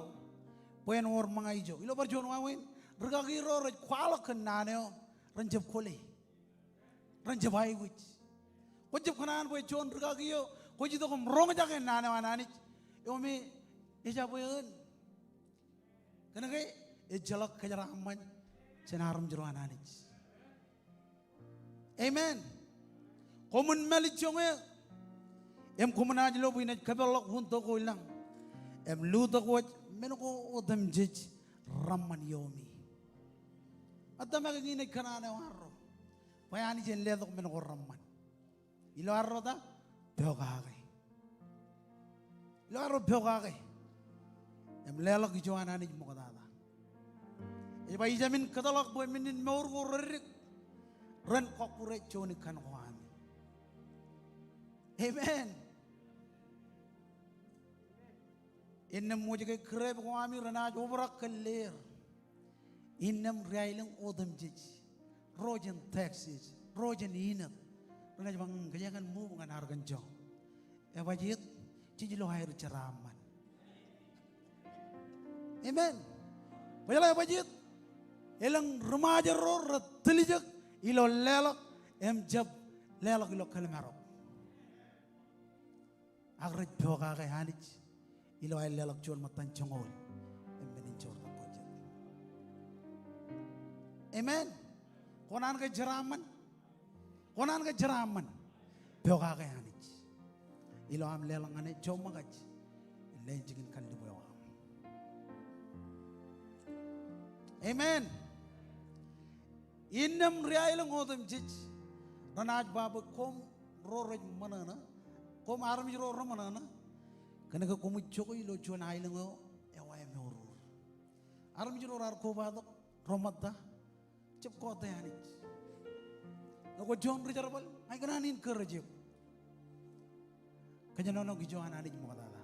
bwe en wōr ṃōñā ijo. Ilo bar juon wāween, rikaki ro rej kwaḷọk kōn naan eo ren jab kwōle. Ren jab aikuj. Kwōn jab kōṇaan bwe juon rikaki eo kwōj itok im roñjake naan eo an Anij eo me ejabwe eoon. Kōnke ejjeḷọk kōjeraaṃṃan jān armej ro an Anij. Amen. Koṃwin mālejjoñe im koṃ naaj lo bwe inaaj kapeḷḷọk wūntō ko ilañ im lutōkwōj men ko otemjej reṃṃan iomi. Ij tōmak eñin ej kōṇaan eo arro bwe Anij en letok men ko reṃṃan. Ilo arro ta? Pokake. Ilo arro pokake im leḷọk ijo an Anij ṃoktata. Ej ba ijemin kōtḷọk bwe men in mour ko reddik ren kọkkure juon ikkan ko ami. Amen. Innām wōjke kōrep ko ami renaaj obrak kōn leer. Innām ri-aelōñ otemjej, ro jān Texas, ro jān Enid, renaaj ba ñe kōjeañ en move ñan Arkansas. Ebajjeet, jej lo aer jeraaṃṃan. Amen. Kwōjeḷā ebajjeet? Elōñ ri-Ṃajeḷ ro retiljek ilo leḷọk im jab leḷọk ilo kōḷmānḷọk. Ak rej pokake Anij ilo aer leḷọk juon ṃōttan joñoul im men in joortak ko jet. Amen. Kōṇaan ke jeraaṃṃan? Kōṇaan ke jeraaṃṃan? Pokake Anij ilo aṃ leḷọk ñan e joṃōkaj in leen jikin kalliṃur eo aṃ. Amen. Innām ri-aelōñ otemjej renaaj ba bwe koṃ ro rej ṃōṇōṇō, koṃ armej ro reṃōṇōṇō, Kōnke koṃij jokwe ilo juon aelōñ eo ewa emour. Armej ro raar kobatok, ro ṃōtta, jab kọọte Anij. Ñe kwōj juon ri jerbal, ña ikōṇaan encourage eok. Kōjenono ijo an Anij ṃoktata.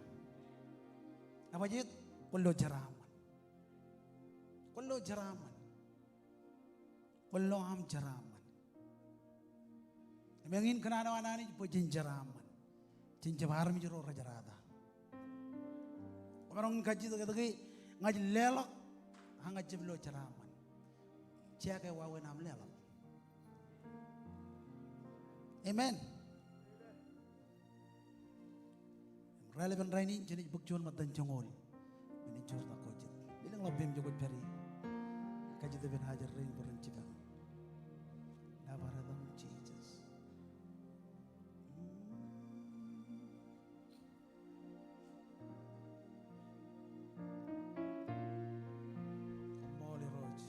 Ebajjeet, kwōn lo jeraaṃṃan. Kwōn lo jeraaṃṃan. Kwōn lo aṃ jeraaṃṃan. Im eñin kōṇaan eo an Anij bwe jen jeraaṃṃan. Jen jab armej ro rejerata. Kwōmaroñ in kajjitōk etke ña ij leḷọk, ak ña ij jab lo jeraaṃṃan. Jea ke wāween aṃ leḷọk. Amen. Im raelepen rainin, jenaaj bōk juon ṃōttan joñoul. Men in jutak ko jet. Lelōñḷọk peiṃ ijo kwōj pād ie. Kajjitōk ippān ajri rein bwe ren jipañ. Nōbar etan Jisōs. Koṃṃool Irooj.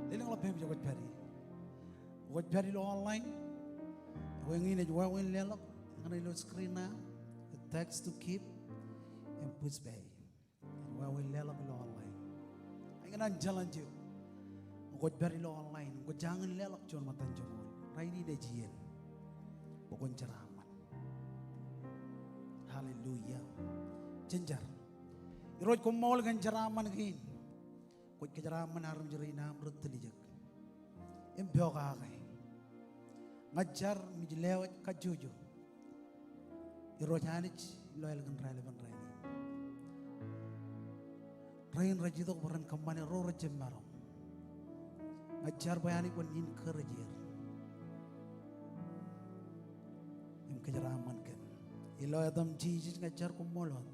Lelōñḷọk peiṃ ijo kwōj pād ie. Kwōj pād ilo online. Eñin ej wāween leḷọk. Eñin ilo screen eo. Text to give. Im Pushpay. Ej wāween leḷọk ilo online. Ña ikōṇaan challenge eok. Kwōj pād ilo online, kwōj jañin leḷọk juon ṃōttan joñoul. Rainin ej iien bwe kwōn jeraaṃṃan. Hallelujah. Jen jar. Irooj, koṃṃool kōn jeraaṃṃan kein. Kwōj kōjeraaṃṃan armej rein aṃ rej tiljek im pokake. Ña ij jar im ij lewōj kajjojo. Irooj Anij, ilo ālikin raelepen rainin. Rein rej itok bwe ren kōṃṃane ro rej jab maroñ. Ña ij jar bwe Anij kwōn encourage er im kōjeraaṃṃan kōm. Ilo etaṃ Jisōs ña ij jar, koṃṃool wōt.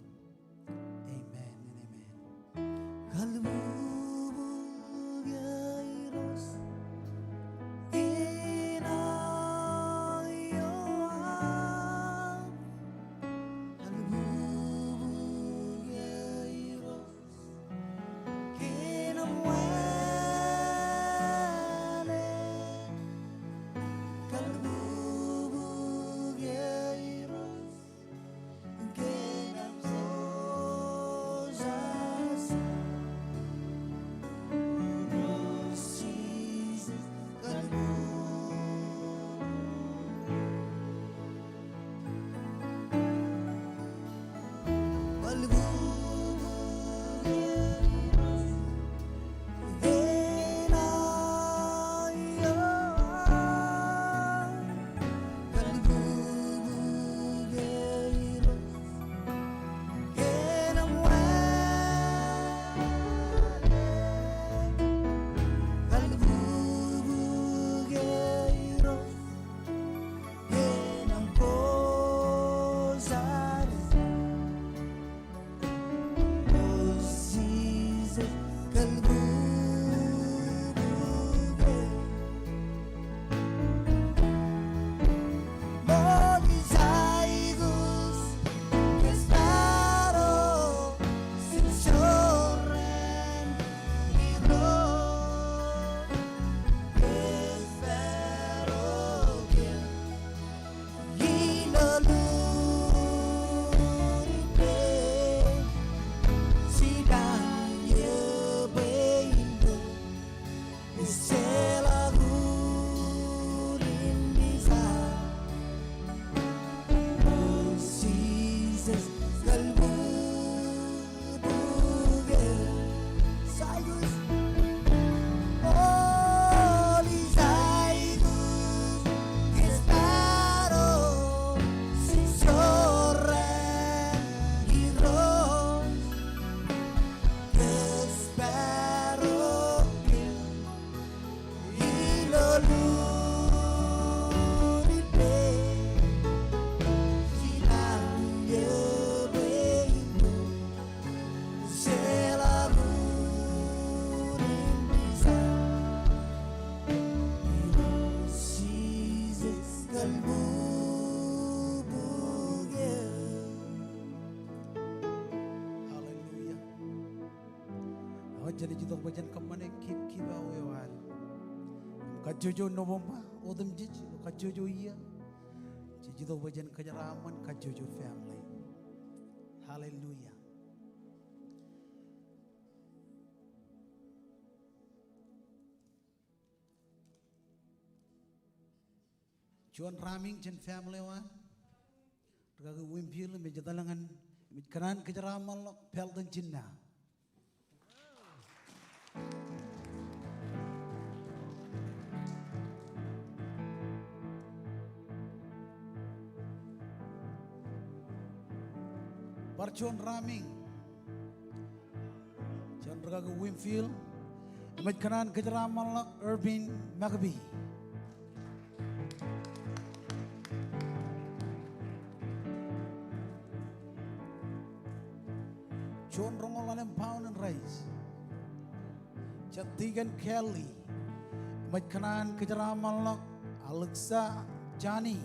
Amen and amen. Kalbubu Irooj, inao eo aṃ. Kalbubu Irooj, kōn aṃ wāween. Kalbubu Irooj, Eo, jen ej itok bwe jen kōṃṃane keep, keep away eo ad. Kajjojo November, otemjej, kajjojo iiō. Jej itok bwe jen kōjeraaṃṃan kajjojo family. Hallelujah. Juon raaming jān family eo an. Rikaki Winfield, im ej etal ñan, im ej kōṇaan kōjeraaṃṃanḷọk Pelton Jinna. Bar juon raaming jān rikaki Winfield, im ej kōṇaan kōjeraaṃṃanḷọk Irvin McAbee. Juon roñoul ḷalem pound in rice jān Deacon Kelly, im ej kōṇaan kōjeraaṃṃanḷọk Alexa Jani.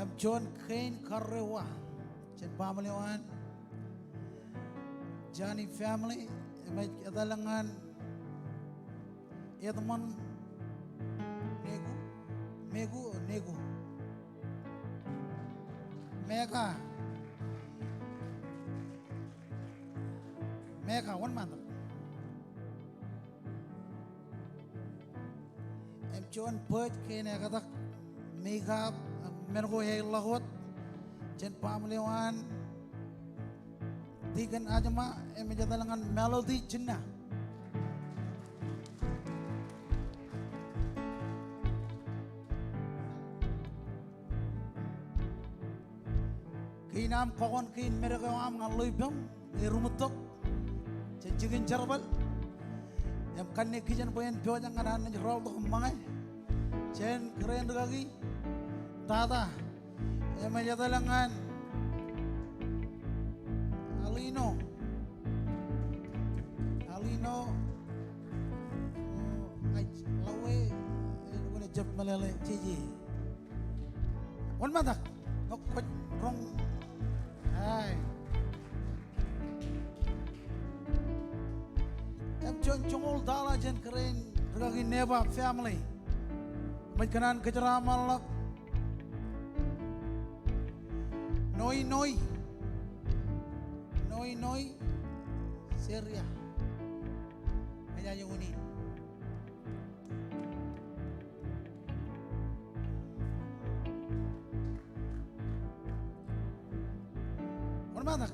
Im juon kein karreowa jān baaṃle eo an Jani family, im ej etal ñan Edmund Neku, Meku, Neku. Meka. Meka, wōnṃaantak. Im juon bōjjāān kein ekatak, Mika, men ko eḷḷọk wōt jān baaṃle eo an Deacon Ajima, im ej etal ñan Melody Jinna. Kein aṃ kọkoṇ kein medek eo aṃ ñan ḷō ippem, eruṃwij tok jān jikin jerbal. Im kanne kijen bwe en pojak ñan an naaj rọọltok ṃōñā jān kōrā in rikaki Tata. Im ej etal ñan Alino. Alino. Ej ḷawe, ej wōn ejjab meḷeḷe jeje. Wōnṃaantak. Ñe kwōj roñ. Ai. Im juon joñoul taḷa jān kōrā in rikaki Neba family. Im ej kōṇaan kōjeraaṃṃanḷọk Noi Noi. Noi Noi. Seria. Ejaje unin. Wōnṃaantak.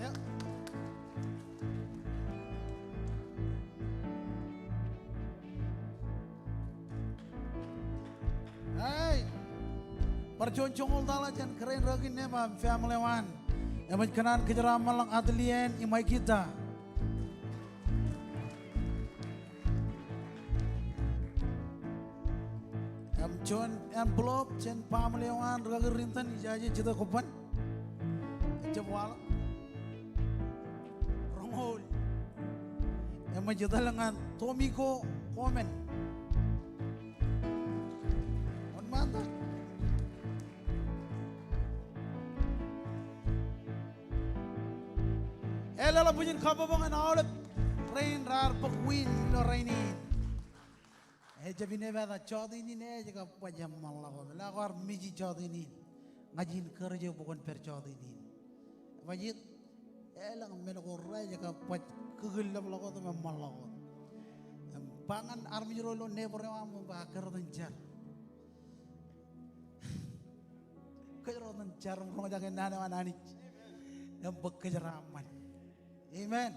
Eo. Ai. Bar juon joñoul taḷa jān kōrā in rikaki Neba im family eo an. Im ej kōṇaan kōjeraaṃṃanḷọk Adlian im Aikita. Im juon envelope jān baaṃle eo an rikaki Rinton, ijaje jete kobban. Ejjab waḷọk. Roñoul. Im ej etal ñan Tomiko Komen. Wōnṃaantak. Eḷap bwijin kabbokbok ñan aolep rein raar bōk wiin ilo rainin. Ejjab inepata jọteen in ej kab baj eṃṃanḷọk wōt. Lale kwaar miji jọteen in. Ña ij encourage eok bwe kwōn pād jọteen in. Baj it, elōñ men ko rej kab baj kōkōllepḷọk wōt im eṃṃanḷọk wōt. Im ba ñan armej ro ilo neighbor eo aṃ bwe ak kōrot in jar. Kōjro ren jar im roñjake naan eo an Anij im bōk kōjeraaṃṃan. Amen.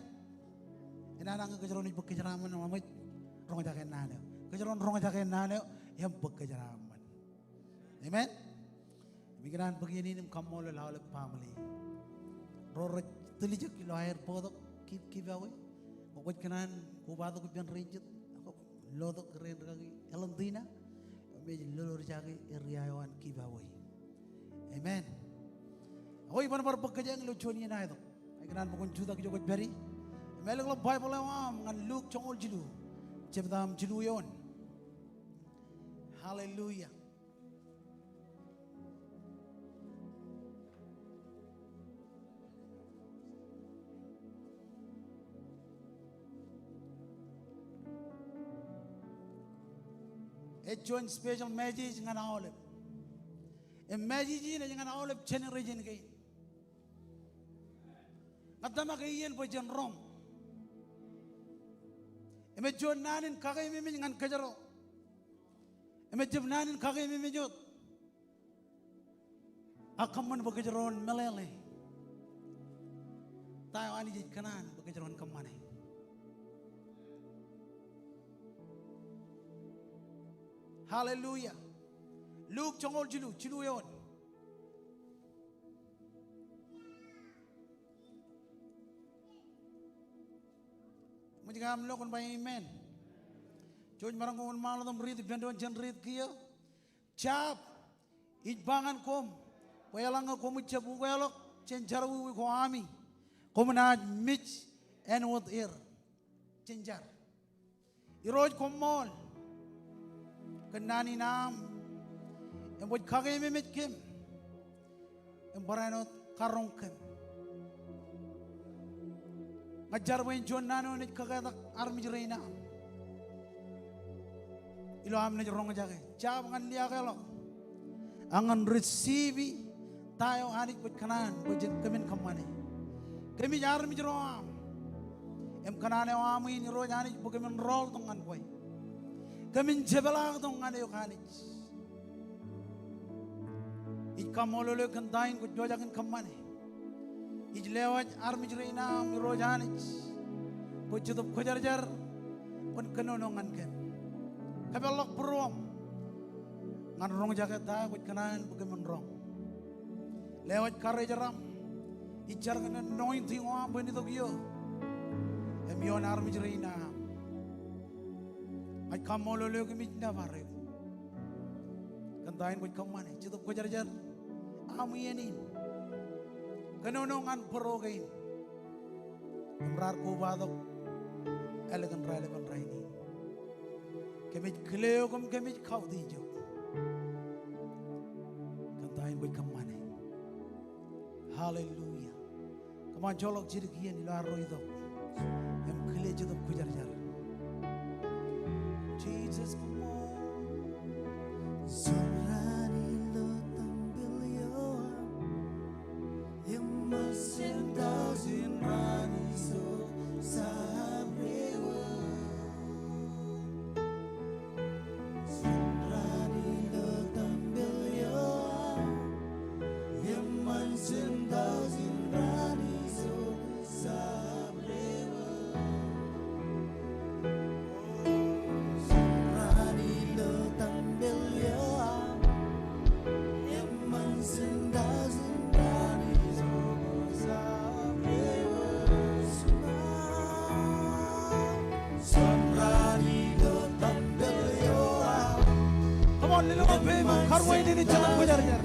Enana ñe kōjro naaj bōk kōjeraaṃṃan, ṃōj roñjake naan eo. Kōjro ren roñjake naan eo im bōk kōjeraaṃṃan. Amen. Im ikōṇaan bōk iien in im kaṃṃoolol aolep baaṃle ro rej tiljek ilo aer bōktok keep, keep away. Ñe kwōj kōṇaan kobatok ippān rein jet, ak lotok rein rikaki Elentina, im ej lolorjake area eo an keep away. Amen. Ak iban bar bōk kōjeañ ilo juon iien aetok, ikōṇaan bwe kwōn jutak ijo kwōj pād ie im ālikḷọk Baibōḷ eo aṃ ñan Luk joñoul jilu, jebta im jilu eoon. Hallelujah. Ej juon special message ñan aolep. Im message in ej ñan aolep generation kein. Ña tōmak iien bwe jen roñ. Im ej juon naan in kakeememej ñan kōjro. Im ej jab naan in kakeememej wōt. Ak kōṃṃan bwe kōjro en meḷeḷe ta eo Anij ej kōṇaan bwe kōjro en kōṃṃane. Hallelujah. Luk joñoul jilu, jilu eoon. Ṃōj ke aṃ lo kwōn ba amen. Jouj maroñ ke wōnṃaanḷọk im riit ippān doon jān riit kiiō. Jab ij ba ñan koṃ bwe eḷaññe koṃij jab ukeḷọk jān jerọwiwi ko ami, koṃ naaj mej āinwōt er jān jar. Irooj koṃṃool kōn naan in aṃ im kwōj kakeememej kōm im barāinwōt karoñ kōm. Ña ij jar bwe en juon naan eo enaaj kōketak armej rein aṃ ilo am naaj roñjake. Jab ñan liaakḷọk ak ñan receive ta eo Anij kwōj kōṇaan bwe jen kōmin kōṃṃane. Kōmij armej ro aṃ im kōṇaan eo aṃ in Irooj Anij bwe kōmin rọọltok ñan kwe. Kōmin jepḷaaktok ñan eok Anij. Ij kaṃṃoolol eok kōn ta in kwōj pojak in kōṃṃane. Ij lewōj armej rein aṃ Irooj Anij bwe Jetōb Kwōjarjar kwōn kōnono ñan kōm. Kōpeḷḷọk būruōṃ ñan roñjake ta eo kwōj kōṇaan bwe kōmin roñ. Lewōj karijeraṃ. Ij jar kōn anointing eo aṃ bwe en itok ioō im ioon armej rein aṃ. Ij kaṃṃoolol eok im ij nōbar eok kōn ta in kwōj kōṃṃane. Jetōb Kwōjarjar, aṃ iien in. Kōnono ñan bōro kein im raar kobatok ālikin raelepen rainin. Kōmij kile eok im kōmij kautiej eok kōn ta in kwōj kōṃṃane. Hallelujah. Kōṃṃan joḷọk jidik iien ilo arro itok im kile Jetōb Kwōjarjar. Jesus, come on. Sonraan ilo tempel eo aṃ, eṃṃan jān taujin raan ijo sab rewōj. Sonraan ilo tempel eo aṃ, eṃṃan jān taujin raan ijo sab rewōj. Sonraan ilo tempel eo aṃ, eṃṃan jān taujin raan ijo sab rewōj. Sonraan ilo tempel eo aṃ, come on, lelōñ peiṃ im karuwainene Jetōb Kwōjarjar.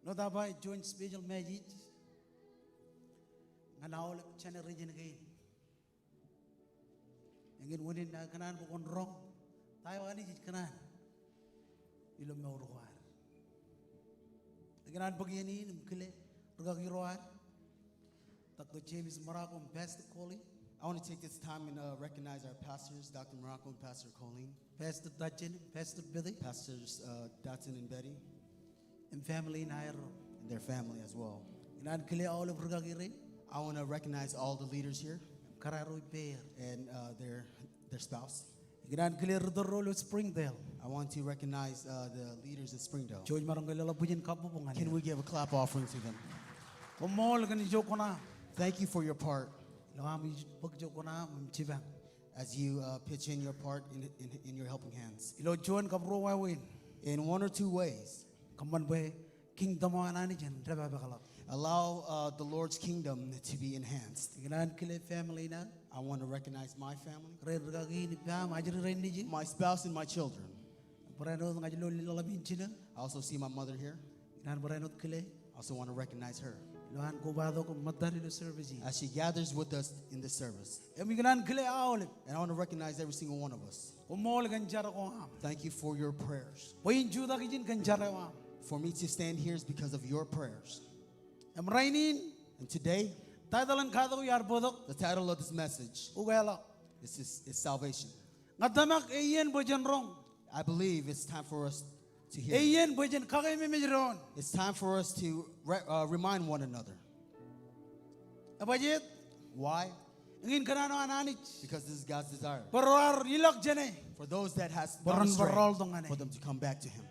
Āinwōt aō ba juon special message ñan aolep generation kein. Eñin unin aō kōṇaan bwe kwōn roñ ta eo Anij ej kōṇaan ilo mour ko ad. Ikōṇaan bōk iien in im kile rūkaki ro ad, Doctor James Morocco im Pastor Colleen. I want to take this time and, uh, recognize our pastors, Doctor Morocco and Pastor Colleen. Pastor Dutton, Pastor Betty. Pastors, uh, Dutton and Betty. Im family in aerro. And their family as well. Ikōṇaan kile aolep rūkaki rein. I want to recognize all the leaders here. Im kōrā ro ippāer. And, uh, their, their spouse. Ikōṇaan kile ri tōl ro ilo Springdale. I want to recognize, uh, the leaders of Springdale. Jouj maroñ ke leḷọk bwijin kabbokbok ñan er. Can we give a clap offering to them? Koṃṃool kōn ijo kōṇaṃ. Thank you for your part. Ilo aṃ bōk ijo kōṇaṃ im jipañ. As you, uh, pitch in your part in, in, in your helping hands. Ilo juon kab ruo wāween. In one or two ways. Kōṃṃan bwe kingdom eo an Anij en dāpapakḷọk. Allow, uh, the Lord's kingdom to be enhanced. Ikōṇaan kile family in aō. I want to recognize my family. Ro rūkaki in ippa im ajri rein nejin. My spouse and my children. Barāinwōt ña ij lo leḷḷap in jino. I also see my mother here. Ikōṇaan barāinwōt kile. I also want to recognize her. Ilo an kobatok im ṃōttad ilo service in. As she gathers with us in this service. Im ikōṇaan kile aolep. And I want to recognize every single one of us. Koṃṃool kōn jar ko aṃ. Thank you for your prayers. Bwe in jutak ijin kōn jar eo aṃ. For me to stand here is because of your prayers. Im rainin. And today, title in katak eo iar bōktok. The title of this message. Ukeḷọk. Is, is, is salvation. Ña itōmak eiien bwe jen roñ. I believe it's time for us to hear. Eiien bwe jen kakeememej doon. It's time for us to re-, uh, remind one another. Ebajjeet? Why? Eñin kōṇaan eo an Anij. Because this is God's desire. Bwe ro raar ilọk jāne. For those that has gone astray, bwe ren bar rọọltok ñan e. For them to come back to him.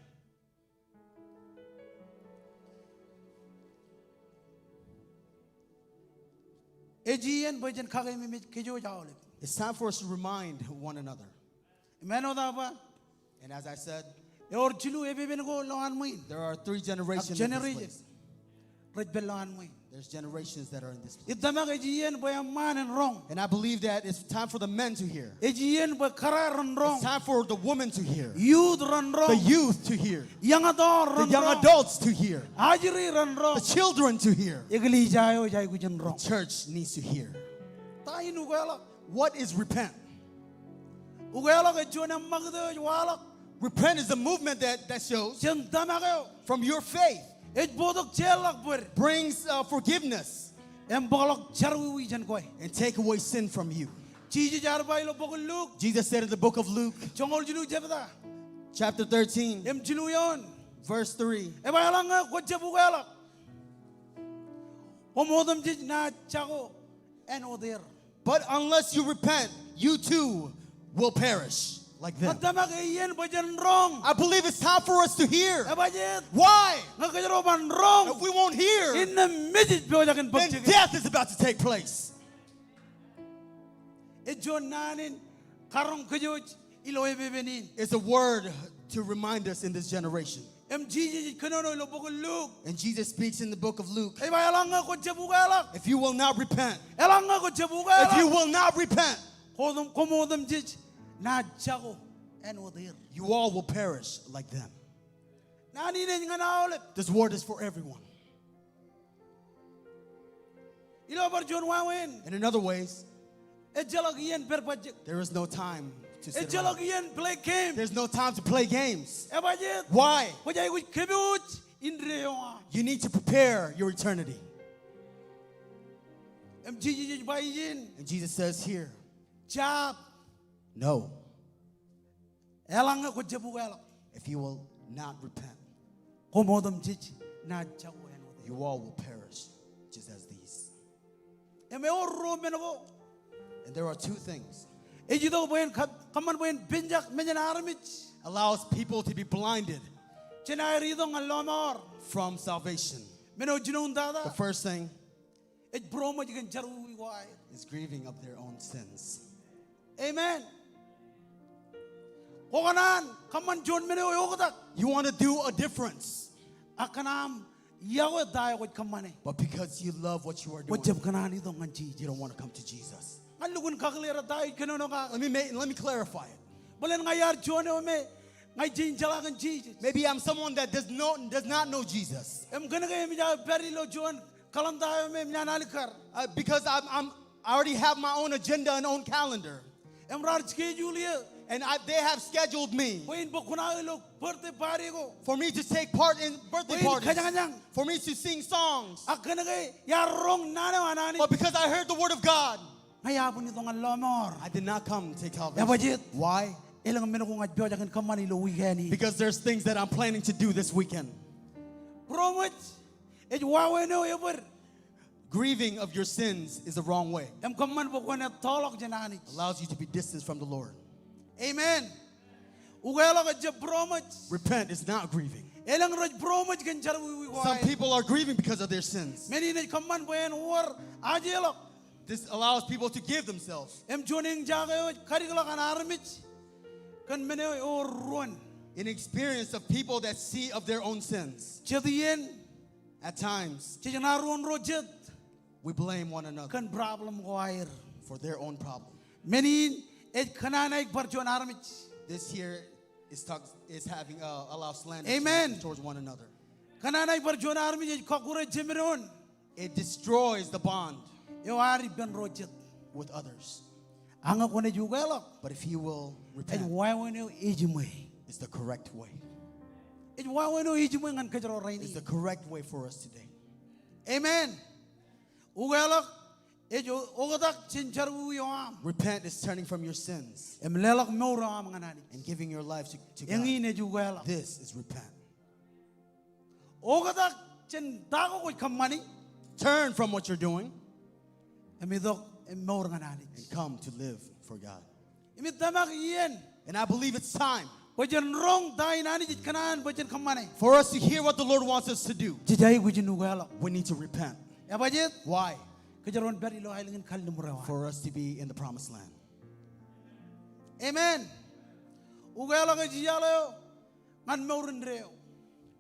Ej iien bwe jen kakeememej kōj aolep. It's time for us to remind one another. Im āinwōt aō ba. And as I said, ewōr jilu epepen ko ilowaan ṃwiin. There are three generations in this place. Ak generation rej pād ilowaan ṃwiin. There's generations that are in this place. Itōmak ej iien bwe eṃṃaan en roñ. And I believe that it's time for the men to hear. Ej iien bwe kōrā ren roñ. It's time for the women to hear. Youth ren roñ. The youth to hear. Young adult ren roñ. The young adults to hear. Ajri ren roñ. The children to hear. Eklejia eo ej aikuj in roñ. The church needs to hear. Ta in ukeḷọk? What is repent? Ukeḷọk ej juon eṃṃakūt eo ej waḷọk. Repent is a movement that, that shows. Jān tōmak eo. From your faith. Ej bōktok jeorḷọk bōd. Brings, uh, forgiveness. Im bōkḷọk jerọwiwi jān kwe. And take away sin from you. Jisōs ear ba ilo bok in Luk. Jesus said in the book of Luke. Joñoul jilu jebta. Chapter thirteen. Im jilu eoon. Verse three. Ej ba eḷaññe kwōjab ukeḷọk, koṃ otemjej naaj jako āinwōt er. But unless you repent, you too will perish like them. Ña itōmak eiien bwe jen roñ. I believe it's time for us to hear. Ebajjeet? Why? Ñe kōjro ban roñ. If we won't hear, innām mej ej pojak in bōk jikin. Then death is about to take place. Ej juon naan in karoñ kōj ilo epepen in. It's a word to remind us in this generation. Im Jisōs ej kōnono ilo bok in Luk. And Jesus speaks in the book of Luke. Ej ba eḷaññe kwōjab ukeḷọk. If you will not repent. Eḷaññe kwōjab ukeḷọk. If you will not repent. Koṃ otem, koṃ otemjej naaj jako āinwōt er. You all will perish like them. Naan in ej ñan aolep. This word is for everyone. Ilo bar juon wāween. And in other ways, ejjeḷọk iien pād bajjek. There is no time to sit around. Ejjeḷọk iien play game. There's no time to play games. Ebajjeet? Why? Kwōj aikuj kōpooj indeeo aṃ. You need to prepare your eternity. Im Jisōs ej ba ijin. And Jesus says here, jab. No. Eḷaññe kwōjab ukeḷọk. If you will not repent, koṃ otemjej naaj jako āinwōt er. You all will perish just as these. Im ewōr ruo men ko. And there are two things. Ej itok bwe en kab-, kōṃṃan bwe en penjak mejān armej. Allows people to be blinded. Jān aer itok ñan lọmọọr. From salvation. Men eo jinoin tata. The first thing. Ej būroṃōj kōn jerọwiwi ko aer. Is grieving of their own sins. Amen. Kwō kōṇaan kōṃṃan juon men eo eoktak. You want to do a difference. Ak kōn aṃ iọkwe ta eo kwōj kōṃṃane. But because you love what you are doing, kwōjab kōṇaan itok ñan Jisōs. You don't want to come to Jesus. Ña lukkuun kakleer ta eo ij kōnono kake. Let me make, let me clarify it. Bōlen ña iar juon eo me Ña ij jeḷā kōn Jisōs. Maybe I'm someone that does not, does not know Jesus. Im kōnke eṃōj aō pād ilo juon kalenda eo me eṃōj an alikkar. Uh, because I'm, I'm, I already have my own agenda and own calendar. Im raar schedule eō. And I, they have scheduled me. Bwe in bōk kuṇaō ilo birthday party ko. For me to take part in birthday parties. Bwe in kōjañjañ. For me to sing songs. Ak kōnke iar roñ naan eo an Anij. But because I heard the word of God. Ña iar ban itok ñan lọmọọr. I did not come to take salvation. Ebajeet? Why? Elōñ men ko ña ij pojak in kōṃṃan ilo wiik in. Because there's things that I'm planning to do this weekend. Būroṃōj ej wāween eo ebōd. Grieving of your sins is the wrong way. Im kōṃṃan bwe kwōn ettoḷọk jān Anij. Allows you to be distant from the Lord. Amen. Ukeḷọk ejjab būroṃōj. Repent is not grieving. Elōñ rej būroṃōj kōn jerọwiwi ko aer. Some people are grieving because of their sins. Men in ej kōṃṃan bwe en wōr ajeḷọk. This allows people to give themselves. Im juon eñjake eo ej kadikḷọk an armej kōn men eo ewōr ruon. An experience of people that see of their own sins. Jet iien. At times, jej ṇa ruon ro jet. We blame one another. Kōn problem ko aer. For their own problem. Men in ej kōṇaan aō bar juon armej. This here is talk, is having, uh, a lot of slander. Amen. Towards one another. Kōṇaan aō bar juon armej ej kọkkure jemedoon. It destroys the bond. Eo ad ippān ro jet. With others. Ak ñe kwōnaaj ukeḷọk. But if you will repent, ej wāween eo ejiṃwe. It's the correct way. Ej wāween eo ejiṃwe ñan kōjro rainin. It's the correct way for us today. Amen. Ukeḷọk ej o-, oktak jān jerọwiwi eo aṃ. Repent is turning from your sins. Im leḷọk mour eo aṃ ñan Anij. And giving your life to, to God. Eñin ej ukeḷọk. This is repent. Oktak jān ta ko kwōj kōṃṃani. Turn from what you're doing. Im itok im mour ñan Anij. And come to live for God. Im ij tōmak iien. And I believe it's time. Bwe jen roñ ta in Anij ej kōṇaan bwe jen kōṃṃane. For us to hear what the Lord wants us to do. Jej aikuj in ukeḷọk. We need to repent. Ebajeet? Why? Kōjro en pād ilo aelōñ in kalliṃur eo aṃ. For us to be in the promised land. Amen. Ukeḷọk ej iaḷ eo ñan mour indeeo.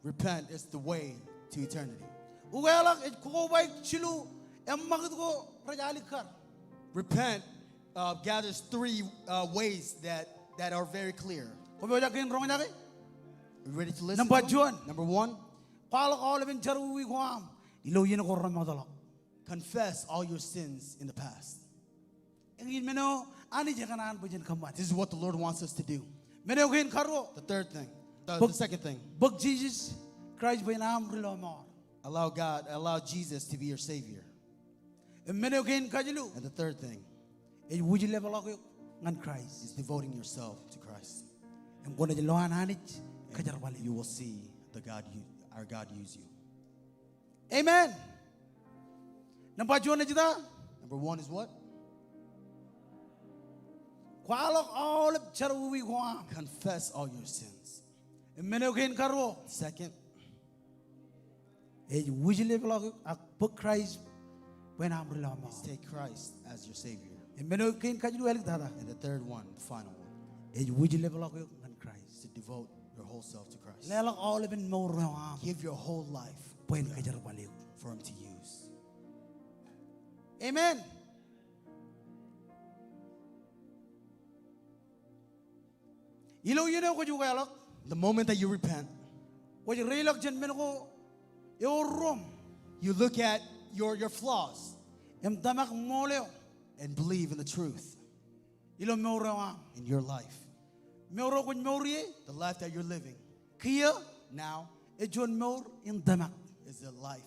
Repent is the way to eternity. Ukeḷọk ej kobaik jilu eṃṃakūt ko rej alikkar. Repent, uh, gathers three, uh, ways that, that are very clear. Kwō pojak in roñjake? You ready to listen? Nōṃba juon. Number one. Kwaḷọk aolepen jerọwiwi ko aṃ ilo iien ko remootḷọk. Confess all your sins in the past. Eñin men eo Anij ekōṇaan bwe jen kōṃṃan. This is what the Lord wants us to do. Men eo kein karuo. The third thing. The, the second thing. Bōk, bōk Jisōs Kraist bwe en aṃ ri lọmọọr. Allow God, allow Jesus to be your Savior. Im men eo kein kajilu. And the third thing. Ej wūjlepḷọk eok ñan Kraist. Is devoting yourself to Christ. Im kwōnaaj lo an Anij kōjerbal eok. You will see the God you, our God use you. Amen. Nōṃba juon ej ta? Number one is what? Kwaḷọk aolep jerọwiwi ko aṃ. Confess all your sins. Im men eo kein karuo. Second. Ej wūjlepḷọk eok ak bōk Kraist bwe en aṃ ri lọmọọr. Is take Christ as your Savior. Im men eo kein kajilu āliktata. And the third one, the final one. Ej wūjlepḷọk eok ñan Kraist. To devote your whole self to Christ. Leḷọk aolepen mour eo aṃ. Give your whole life. Bwe en kōjerbal eok. For him to use. Amen. Ilo iien eo kwōj ukeḷọk. The moment that you repent, kwōj reiḷọk jān men ko ewōr ruōṃ. You look at your, your flaws. Im tōmak ṃool eo. And believe in the truth. Ilo mour eo aṃ. In your life. Mour eo kwōj mour ie. The life that you're living. Kiiō. Now. Ej juon mour in tōmak. Is a life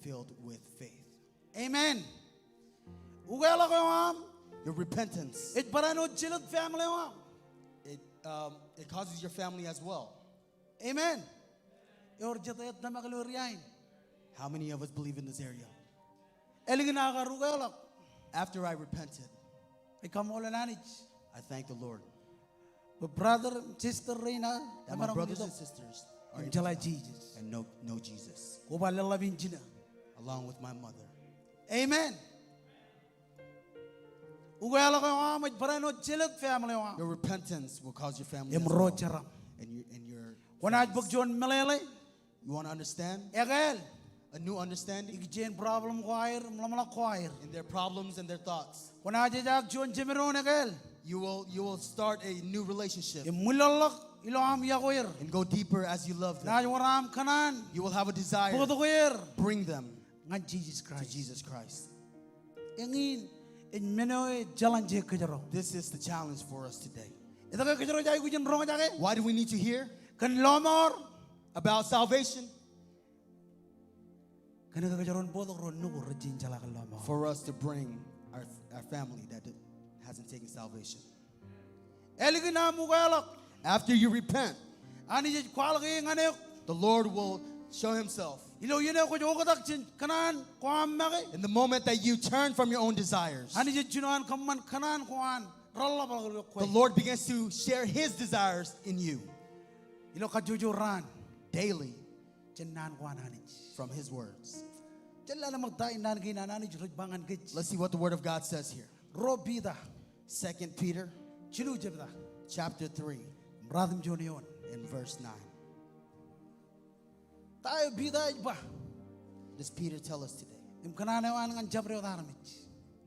filled with faith. Amen. Ukeḷọk eo aṃ. Your repentance. Ej barāinwōt jelōt family eo aṃ. It, um, it causes your family as well. Amen. Ewōr jet ej tōmak ilo area in? How many of us believe in this area? Ālikin aō kar ukeḷọk. After I repented, Ij kaṃṃoolol Anij. I thank the Lord. Bwe brother, sister rein aō, that my brothers and sisters are able to come and know, know Jesus. Im jeḷā Jisōs. Koba leḷḷap in jino. Along with my mother. Amen. Ukeḷọk eo aṃ ej barāinwōt jelōt family eo aṃ. Your repentance will cause your family as well. Im ro jeram. And your, and your friends. Kwōnaaj bōk juon meḷeḷe. You wanna understand? Ekāāl. A new understanding? Ikijjien problem ko aer, im ḷōmṇak ko aer. In their problems and their thoughts. Kwōnaaj ejaak juon jemdoon ekāāl. You will, you will start a new relationship. Im ṃwilaḷḷọk ilo aṃ yokwe er. And go deeper as you love them. Naaj wōr aṃ kōṇaan. You will have a desire. Bōktok er. Bring them. Ñan Jisōs Kraist. To Jesus Christ. Eñin ej men eo ej jeḷān je kōjro. This is the challenge for us today. Etke kōjro ej aikuj in roñjake? Why do we need to hear? Kōn lọmọọr. About salvation. Kōnke kōjro en bōktok ro nuku rej jañin jeḷā kōn lọmọọr. For us to bring our, our family that hasn't taken salvation. Ālikin aṃ ukeḷọk. After you repent, Anij ej kwaḷọk e ñan eok. The Lord will show himself. Ilo iien eo kwōj oktak jān kōṇaan ko aṃ make. In the moment that you turn from your own desires, Anij ej jino an kōṃṃan kōṇaan ko an reḷḷap ḷọk ilo kwe. The Lord begins to share his desires in you. Ilo kajjojo raan. Daily. Jān naan ko an Anij. From his words. Jen lale ṃōk ta in naan kein an Anij rej ba ñan kōj. Let's see what the word of God says here. Ruo Piter. Second Peter. Jilu jebta. Chapter three. Ratimjuon eoon. In verse nine. Ta eo Piter ej ba? Does Peter tell us today? Im kōṇaan eo an ñan jabdewōt armej.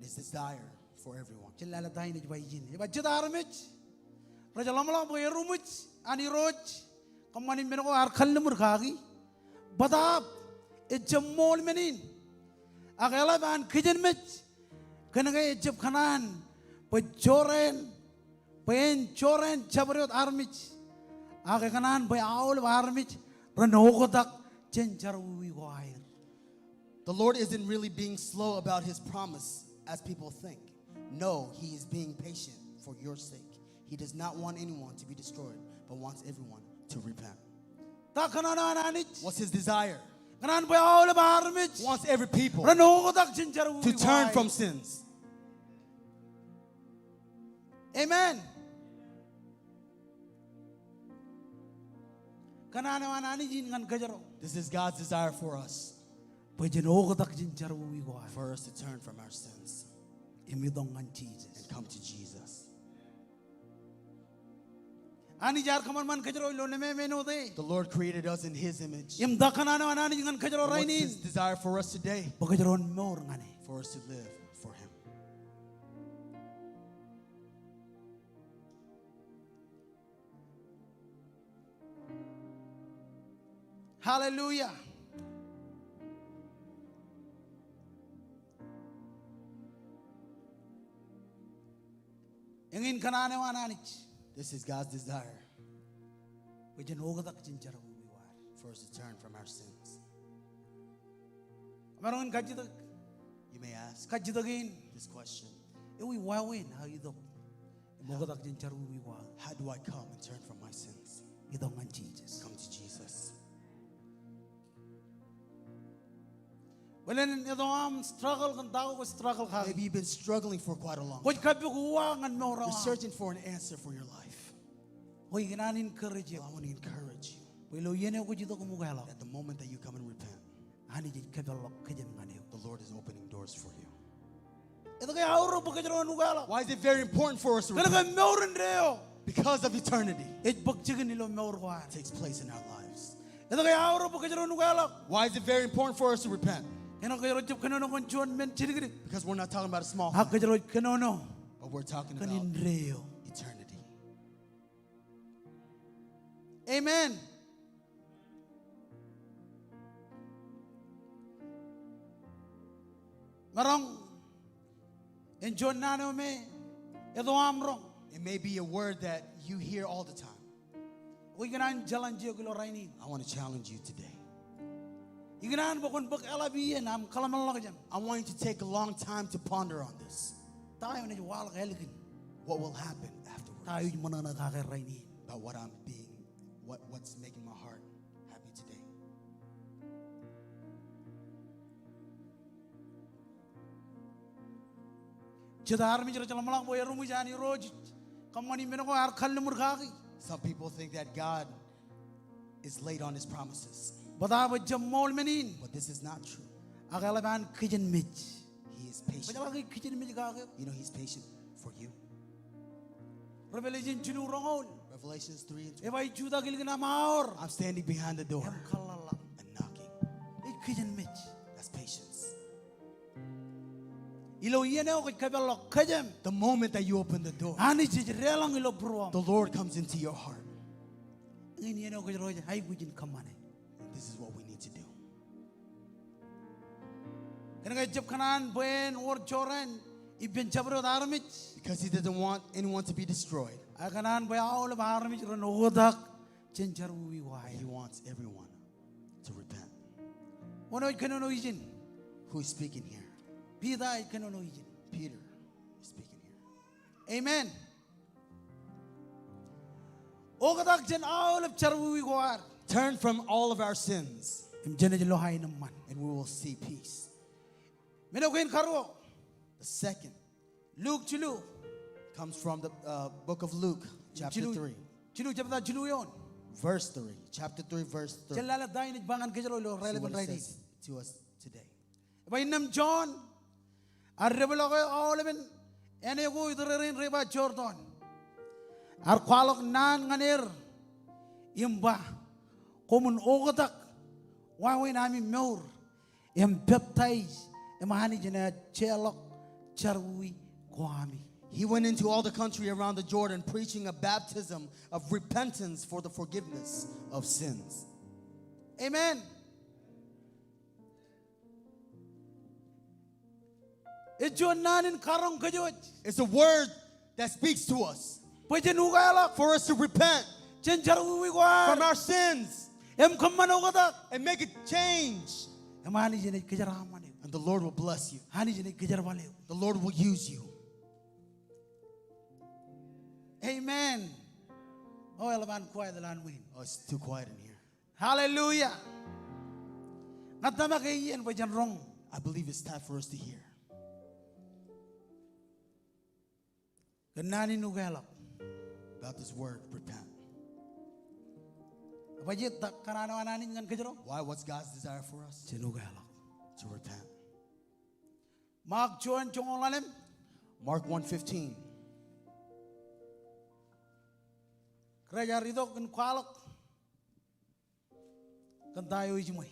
His desire for everyone. Jen lale ta in ej ba ijin. Ej ba jet armej rej ḷōmṇak bwe eruṃwij an Irooj kōṃṃani men ko ear kalliṃur kaki. Bōtaab ejjab ṃool men in. Ak eḷap an kijenmej kōnke ejjab kōṇaan bwe jorrāān, bwe en jorrāān jabdewōt armej. Ak ekōṇaan bwe aolep armej ren oktak jān jerọwiwi ko aer. The Lord isn't really being slow about his promise as people think. No, he is being patient for your sake. He does not want anyone to be destroyed, but wants everyone to repent. Ta kōṇaan eo an Anij? What's his desire? Kōṇaan bwe aolep armej. Wants every people ren oktak jān jerọwiwi ko aer. To turn from sins. Amen. Kōṇaan eo an Anij in ñan kōjro. This is God's desire for us. Bwe jen oktak jān jerọwiwi ko aer. For us to turn from our sins. Im itok ñan Jisōs. And come to Jesus. Anij ear kōṃanṃan kōjro ilo nemāmein wōt e. The Lord created us in his image. Im ta kōṇaan eo an Anij ñan kōjro rainin? What's his desire for us today? Bwe kōjro en mour ñan e. For us to live for him. Hallelujah. Eñin kōṇaan eo an Anij. This is God's desire. Bwe jen oktak jān jerọwiwi ko ad. For us to turn from our sins. Emaroñ in kajjitōk. You may ask. Kajjitōk in. This question. Ewi wāween aō itok im oktak jān jerọwiwi ko aō? How do I come and turn from my sins? Itok ñan Jisōs. Come to Jesus. Bōlen eto aṃ struggle kōn ta ko kwōj struggle kaki. Maybe you've been struggling for quite a long time. Kwōj kappok uwaak ñan mour eo aṃ. You're searching for an answer for your life. Bwe ikōṇaan encourage eok. Well, I want to encourage you. Bwe ilo iien eo kwōj itok im ukeḷọk. At the moment that you come and repent, Anij ej kōpeḷḷọk kōjām ñan eok. The Lord is opening doors for you. Etke eaorōk bwe kōjro en ukeḷọk? Why is it very important for us to repent? Kōnke mour indeeo. Because of eternity. Ej bōk jikin ilo mour ko ad. Takes place in our lives. Etke eaorōk bwe kōjro en ukeḷọk? Why is it very important for us to repent? Kōnke kōjro ejjab kōnono kōn juon men jidikdik. Because we're not talking about a small thing. Ak kōjro ej kōnono kōn indeeo. But we're talking about eternity. Amen. Maroñ en juon naan eo me eto aṃ roñ. It may be a word that you hear all the time. Ak ikōṇaan challenge eok ilo rainin. I want to challenge you today. Ikōṇaan bwe kwōn bōk eḷap iien aṃ kōḷmānḷọkjeṇ. I want you to take a long time to ponder on this. Ta eo enaaj waḷọk ālikin? What will happen afterwards? Ta eo ej ṃōṇōṇō kake rainin? About what I'm being, what, what's making my heart happy today. Jet armej rej ḷōmṇak bwe eruṃwij an Irooj kōṃṃani men ko ear kalliṃur kaki. Some people think that God is late on his promises. Bōtaab ejjab ṃool men in. But this is not true. Ak eḷap an kijenmej. He is patient. Kwōjeḷā ke ej kijenmej kake? You know he's patient for you. Revelation jilu roñoul. Revelation three and twelve. Ej ba ij jutak ilikin aṃ aor. I'm standing behind the door. Im kōḷḷaḷḷaḷ. And knocking. Ej kijenmej. That's patience. Ilo iien eo kwōj kōpeḷḷọk kōjām. The moment that you open the door, Anij ej deḷọñ ilo būruōṃ. The Lord comes into your heart. Eñin iien eo kōjro ej aikuj in kōṃṃane. And this is what we need to do. Kōnke ejjab kōṇaan bwe en wōr jorrāān ippān jabdewōt armej. Because he doesn't want anyone to be destroyed. Ak kōṇaan bwe aolep armej ren oktak jān jerọwiwi ko aer. He wants everyone to repent. Wōn eo ej kōnono ijin? Who is speaking here? Piter ej kōnono ijin. Peter is speaking here. Amen. Oktak jān aolep jerọwiwi ko ad. Turn from all of our sins. Im jen ej lo aenōṃṃan. And we will see peace. Men eo kein karuo. The second. Luk jilu. Comes from the, uh, book of Luke, chapter three. Jilu, jilu, jebta jilu eoon. Verse three. Chapter three, verse three. Jen lale ta in ej ba ñan kōjro ilo raelepin rainin. See what it says to us today. Ej ba, innām Jon, ear depḷọk eo aolepen āne ko itōrerein ri ba Jordan, ear kwaḷọk naan ñan er im ba, koṃwin oktak wāween ami mour im peptaij im Anij en aō jeorḷọk jerọwiwi ko ami. He went into all the country around the Jordan, preaching a baptism of repentance for the forgiveness of sins. Amen. Ej juon naan in karoñ kōj. It's a word that speaks to us. Bwe jen ukeḷọk. For us to repent. Jān jerọwiwi ko ad. From our sins. Im kōṃṃan oktak. And make a change. Im Anij enaaj kōjeraaṃṃan eok. And the Lord will bless you. Anij enaaj kōjerbal eok. The Lord will use you. Amen. O, eḷap an quiet ḷọk āinwōt in. Oh, it's too quiet in here. Hallelujah. Ña ij tōmak eiiien bwe jen roñ. I believe it's time for us to hear. Kōn naan in ukeḷọk. About this word, repent. Bwe jet kōṇaan eo an Anij ñan kōjro? Why, what's God's desire for us? Jen ukeḷọk. To repent. Mark juon joñoul ḷalem. Mark one fifteen. Kraist ear itok in kwaḷọk kōn ta eo ejiṃwe.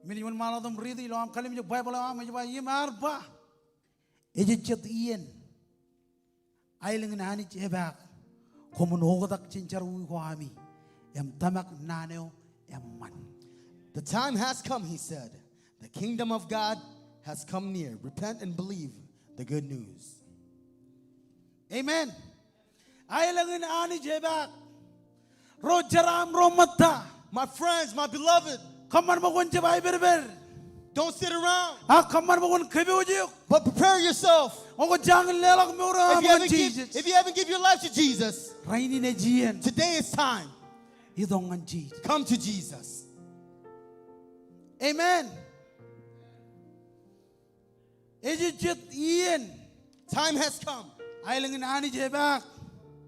Im inaaj wōnṃaanḷọk im riiti ilo aṃ kalimjek Baibōḷ eo aṃ, ej ba, im ear ba, ejejjet iien aelōñ in Anij epaak, koṃwin oktak jān jerọwiwi ko ami im tōmak naan eo eṃṃan. The time has come, he said. The kingdom of God has come near. Repent and believe the good news. Amen. Aelōñ in Anij epaak. Ro jeraaṃ, ro ṃōtta. My friends, my beloved. Kōṃṃan bwe kwōn jab aipedped. Don't sit around. Ak kōṃṃan bwe kwōn kōpooj eok. But prepare yourself. Ñe kwō jañin leḷọk mour eo aṃ ñan Jisōs. If you haven't give, if you haven't give your life to Jesus, rainin ej iien. Today is time. Itok ñan Jisōs. Come to Jesus. Amen. Ejejjet iien. Time has come. Aelōñ in Anij epaak.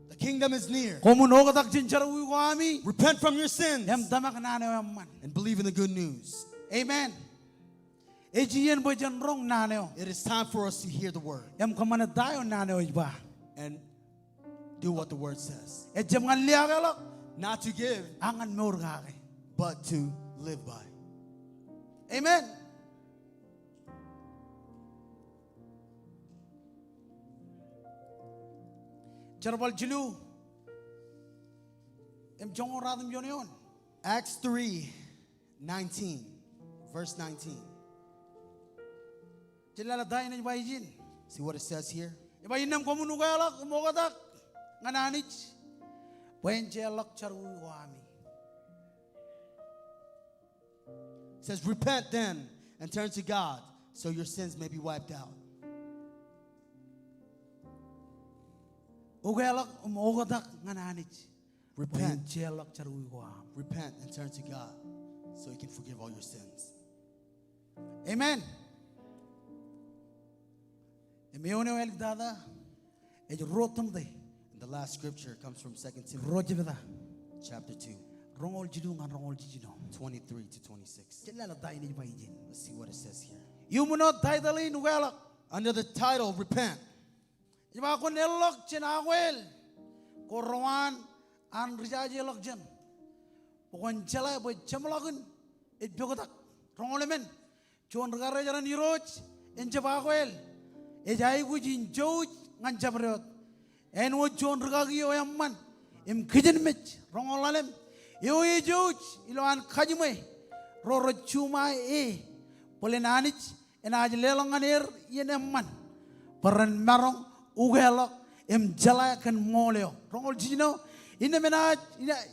The kingdom is near. Koṃwin oktak jān jerọwiwi ko ami. Repent from your sins. Im tōmak naan eo eṃṃan. And believe in the good news. Amen. Ej iien bwe jen roñ naan eo. It is time for us to hear the word. Im kōṃṃane ta eo naan eo ej ba. And do what the word says. Ejjab ñan liaakḷọk. Not to give. Ak ñan mour kake. But to live by. Amen. Jerbal jilu im joñoul ruatimjuon eoon. Acts three nineteen, verse nineteen. Jen lale ta in ej ba ijin. See what it says here? Ej ba, innām koṃwin ukeḷọk im oktak ñan Anij bwe en jeorḷọk jerọwiwi ko ami. It says, repent then and turn to God so your sins may be wiped out. Ukeḷọk im oktak ñan Anij. Repent. Bwe en jeorḷọk jerọwiwi ko aṃ. Repent and turn to God so he can forgive all your sins. Amen. Im eoon eo āliktata ej Ruo Timothy. And the last scripture comes from Second Timothy. Ruo jebta. Chapter two. Roñoul jilu ñan roñoul jiljino. Twenty-three to twenty-six. Jen lale ta in ej ba ijin. Let's see what it says here. Iuṃwin wōt title in ukeḷọk. Under the title, repent. Ej ba kwōn eḷḷọk jān akwāāl ko rewaan an rijajeḷọk jān. Bwe kwōn jeḷā bwe jeṃḷọk in ej poktak. Roñoul emān. Juon ri-karijer an Irooj en jab akwāāl. Ej aikuj in jouj ñan jabdewōt. Āinwōt juon rikaki eo eṃṃan im kijenmej roñoul ḷalem eo ej jouj ilowaan kajiṃwe ro rej juṃae e bōlen Anij enaaj leḷọk ñan er iien eṃṃan bwe ren maroñ ukeḷọk im jeḷā kōn ṃool eo. Roñoul jiljino, innām enaaj, enaaj,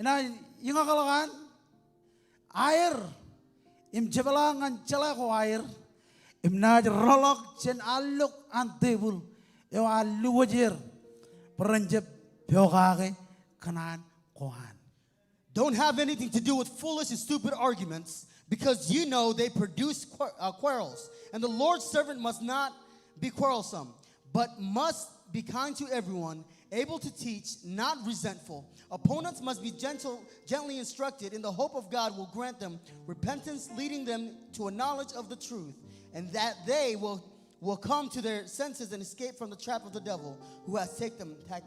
enaaj iñakḷọk an aer im jepḷaak ñan jeḷā ko aer im naaj rōḷọk jān allok an tepil eo ear lukwōj er bwe ren jab pokake kōṇaan ko an. Don't have anything to do with foolish and stupid arguments, because you know they produce quar-, uh, quarrels. And the Lord's servant must not be quarrelsome, but must be kind to everyone, able to teach, not resentful. Opponents must be gentle, gently instructed, and the hope of God will grant them repentance, leading them to a knowledge of the truth, and that they will, will come to their senses and escape from the trap of the devil, who has take them, ta-,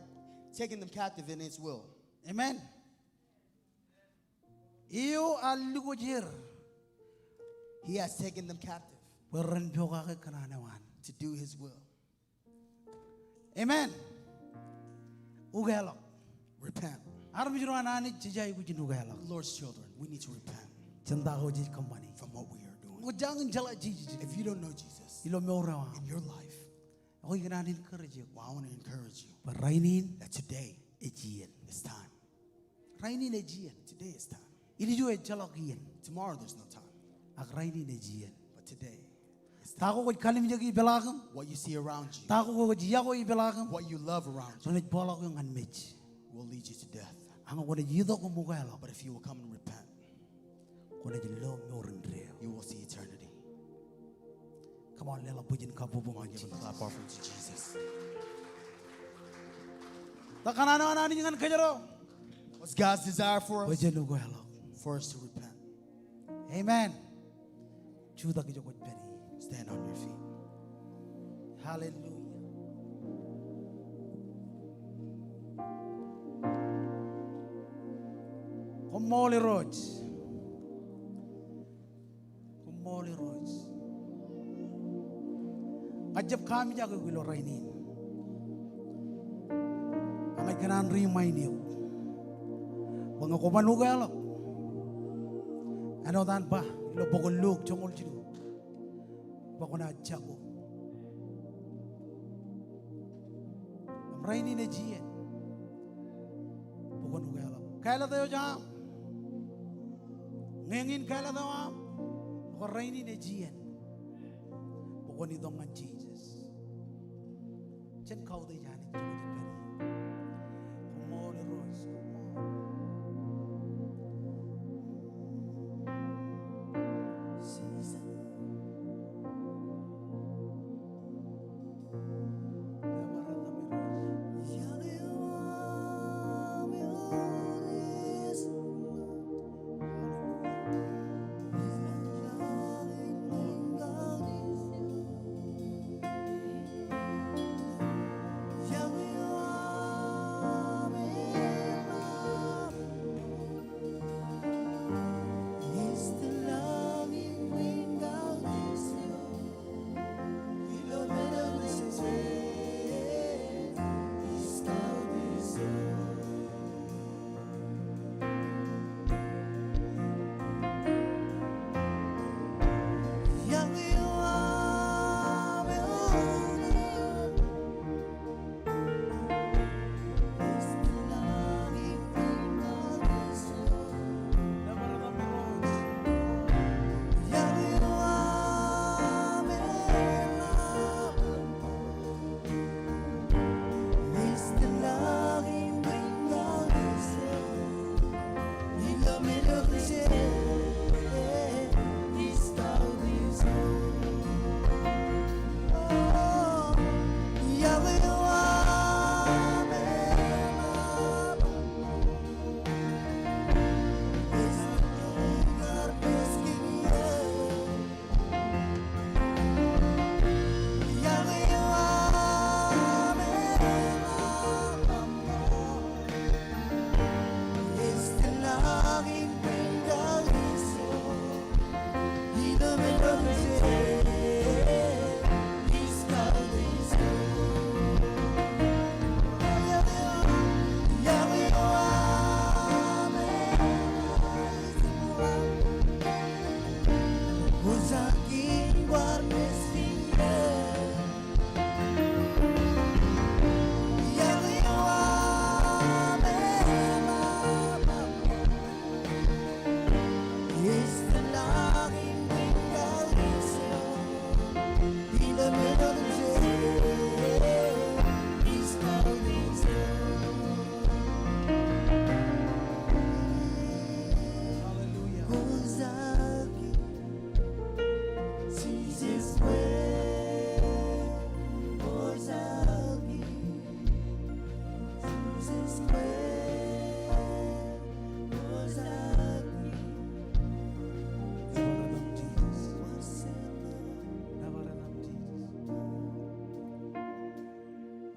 taken them captive in his will. Amen. Eo ear lukwōj er. He has taken them captive. Bwe ren pokake kōṇaan eo an. To do his will. Amen. Ukeḷọk. Repent. Armej ro an Anij jej aikuj in ukeḷọk. Lord's children, we need to repent. Jān ta ko jej kōṃṃani. From what we are doing. Kwōj jañin jeḷā Jisōs. If you don't know Jesus, ilo mour eo aṃ. In your life, Ak ikōṇaan encourage eok. Well, I want to encourage you bwe rainin that today ej iien. Is time. Rainin ej iien. Today is time. Ilju ejjeḷọk iien. Tomorrow there's no time. Ak rainin ej iien. But today is time. Ta ko kwōj kalimjeki ipeḷaakiṃ. What you see around you. Ta ko kwōj yokwe ipeḷaakiṃ. What you love around you. Renaaj bōkḷọk eok ñan mej. Will lead you to death. Ak ñe kwōnaaj itok im ukeḷọk. But if you will come and repent, kwōnaaj lo mour indeeo. You will see eternity. Come on, leḷọk bwijin kabbokbok ñan Jisōs. Give a clap offering to Jesus. Ta kōṇaan eo an Anij ñan kōjro? What's God's desire for us? Bwe jen ukeḷọk. For us to repent. Amen. Jutak ijo kwōj pād ie. Stand on your feet. Hallelujah. Koṃṃool Irooj. Koṃṃool Irooj. Ña ij jab kaamijak eok ilo rainin. Ak ña ij kōṇaan remind eok bwe ñe kwō ban ukeḷọk, āinwōt an ba ilo bok in Luk joñoul jilu, bwe kwōnaaj jako. Im rainin ej iien bwe kwōn ukeḷọk. Kāālōt eo aṃ. Ñe eñin kāālōt eo aṃ, ak rainin ej iien bwe kwōn itok ñan Jisōs. Jen kautiej Anij. Koṃṃool Irooj, koṃṃool. Jisōs.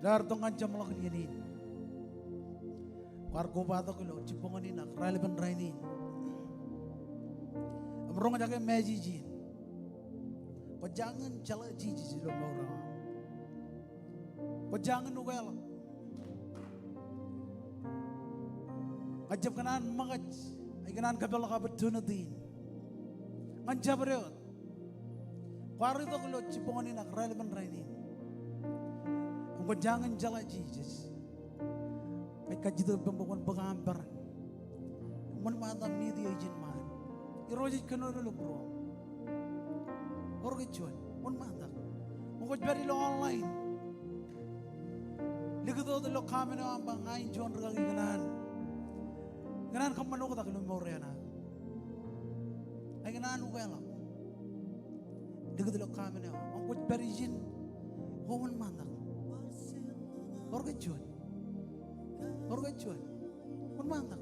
Ilo ad tok ñan jeṃḷọkin iien in, kwaar kobatok ilo jibboñōn in ak raelepen rainin im roñjake message in. Kwō jañin jeḷā Jisōs ilo mour eo aṃ. Kwō jañin ukeḷọk. Ña ij kōṇaan ṃōkaj, ij kōṇaan kōpeḷḷọk opportunity in ñan jabdewōt. Kwaar itok ilo jibboñōn in ak raelepen rainin im kwō jañin jeḷā Jisōs. Ij kajjitōk ippaṃ bwe kwōn bōk aṃ peran im wōnṃaantak meet e ijin ṃaan. Irooj ej kōnono ilo būruōṃ. Ewōr ke juon, wōnṃaantak. Im kwōj pād ilo online, likūt wōt ilo comment eo aṃ ba ña in juon rikaki ikōṇaan, ikōṇaan kōṃṃan oktak ilo mour eo eṇ aō. Ikōṇaan ukeḷọk. Likūt ilo comment eo. Im kwōj pād ijin, o wōnṃaantak. Ewōr ke juon. Ewōr ke juon. Wōnṃaantak.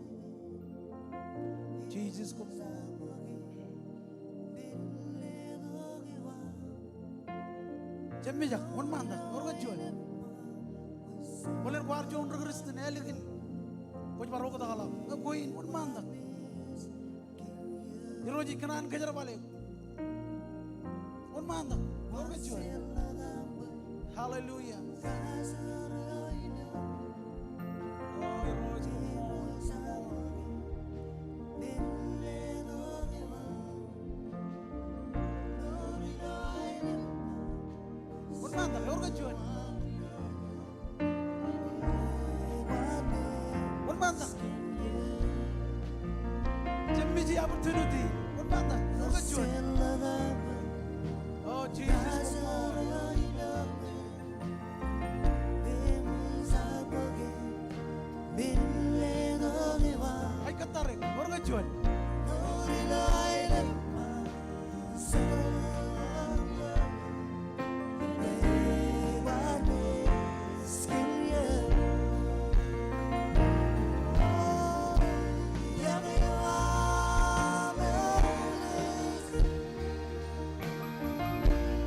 Jisōs koṃṃool. Jemijak, wōnṃaantak. Ewōr ke juon. Bōlen kwaar juon ri Kristian ālikin, kwōj bar oktakḷọk. Ñe kwe in, wōnṃaantak. Irooj ej kōṇaan kōjerbal eok. Wōnṃaantak. Ewōr ke juon. Hallelujah. O Irooj, koṃṃool. Wōnṃaantak, ewōr ke juon. Wōnṃaantak. Jemij e opportunity. Wōnṃaantak, ewōr ke juon. O Jisōs, koṃṃool. Ij kōttar eok, ewōr ke juon.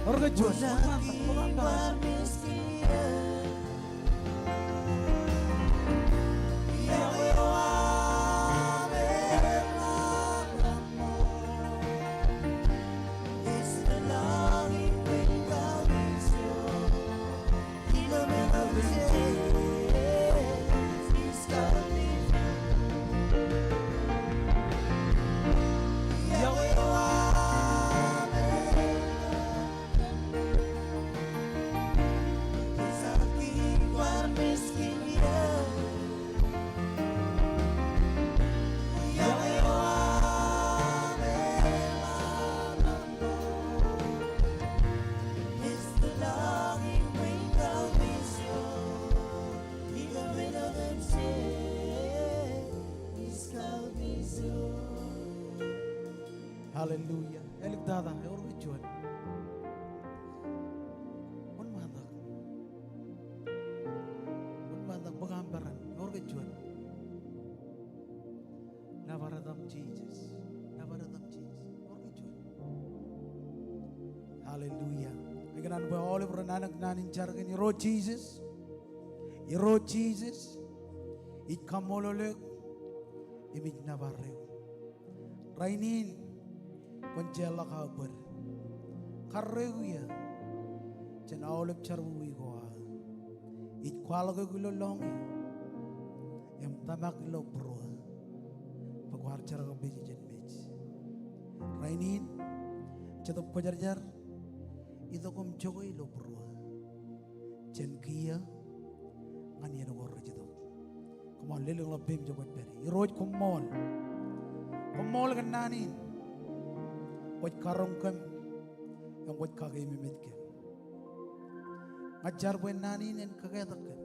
Ewōr ke juon. Hallelujah. Āliktata, ewōr ke juon. Wōnṃaantak. Wōnṃaantak, bōk aṃ peran, ewōr ke juon. Nōbar etaṃ Jisōs. Nōbar etaṃ Jisōs. Ewōr ke juon. Hallelujah. Ikōṇaan bwe aolep ren anōk naan in jar kōn Irooj Jisōs. Irooj Jisōs, ij kaṃṃoolol eok im ij nōbar eok. Rainin kwōn jeorḷọk aō bōd. Karreoik eō jān aolep jerawiwi ko aō. Ij kwaḷọk eok ilo lọñiō im tōmak ilo būruō bwe kwaar jerkakpeje jān mej. Rainin, Jetōb Kwōjarjar, itok im jokwe ilo būruō jān kiiō ñan iien ko rej itok. Koṃ ar lelōñḷọk peiṃ jej kwōj pād ie. Irooj koṃṃool. Koṃṃool kōn naan in kwōj karoñ kōm im kwōj kakeememej kōm. Ña ij jar bwe naan in en kōketak kōm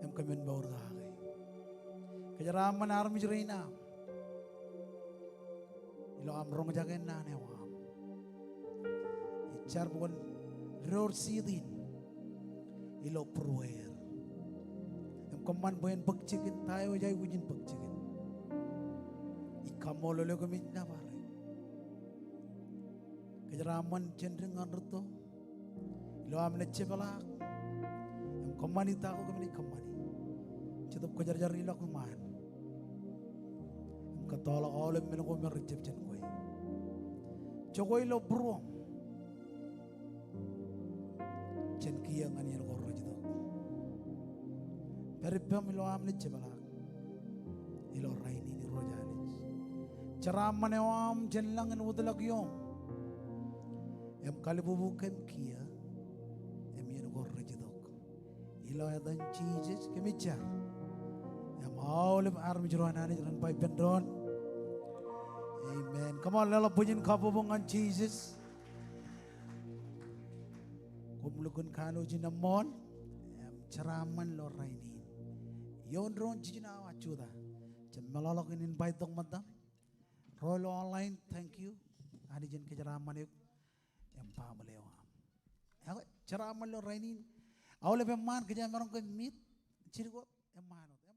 im kōmin mour kake. Kōjeraaṃṃan armej rein aṃ ilo aṃ roñjake naan eo aṃ. Ij jar bwe kwōn door seat in ilo būrueir im kōṃṃan bwe en bōk jikin ta eo ej aikuj in bōk jikin. Ij kaṃṃoolol eok im ij nōbar eok. Kōjeraaṃṃan jān dik ñan rūtto ilo am naaj jepḷaak Kōṃṃani ta ko kōmij kōṃṃani. Jetōb Kwōjarjar in ilọk iṃaan im kōttoḷọk aolep men ko me rej jab jān kwe. Jokwe ilo būruōṃ jān kiiō ñan iien ko rej itok. Pād ippaṃ ilo am naaj jepḷaak ilo rainin Irooj Anij. Jeraaṃṃan eo aṃ jān lañ in wōtlọk ioṃ im kalbubu kōm kiiō im iien ko rej itok. Ilo etan Jisōs kōmij jar. Im aolep armej ro an Anij ren ba ippān doon, amen. Come on, leḷọk bwijin kabbokbok ñan Jisōs. Koṃ lukkuun kanooj in eṃṃool im jeraaṃṃan ilo rainin. Ioon doon jiljino awa jutak, jab meḷọkḷọk in invite tok ṃōttan. Ro ilo online, thank you. Anij en kōjeraaṃṃan eok im baaṃle eo aṃ. Ekwe, jeraaṃṃan ilo rainin. Aolep eṃṃaan kōjeañ maroñ ke meet jidik wōt, eṃṃaan wōt.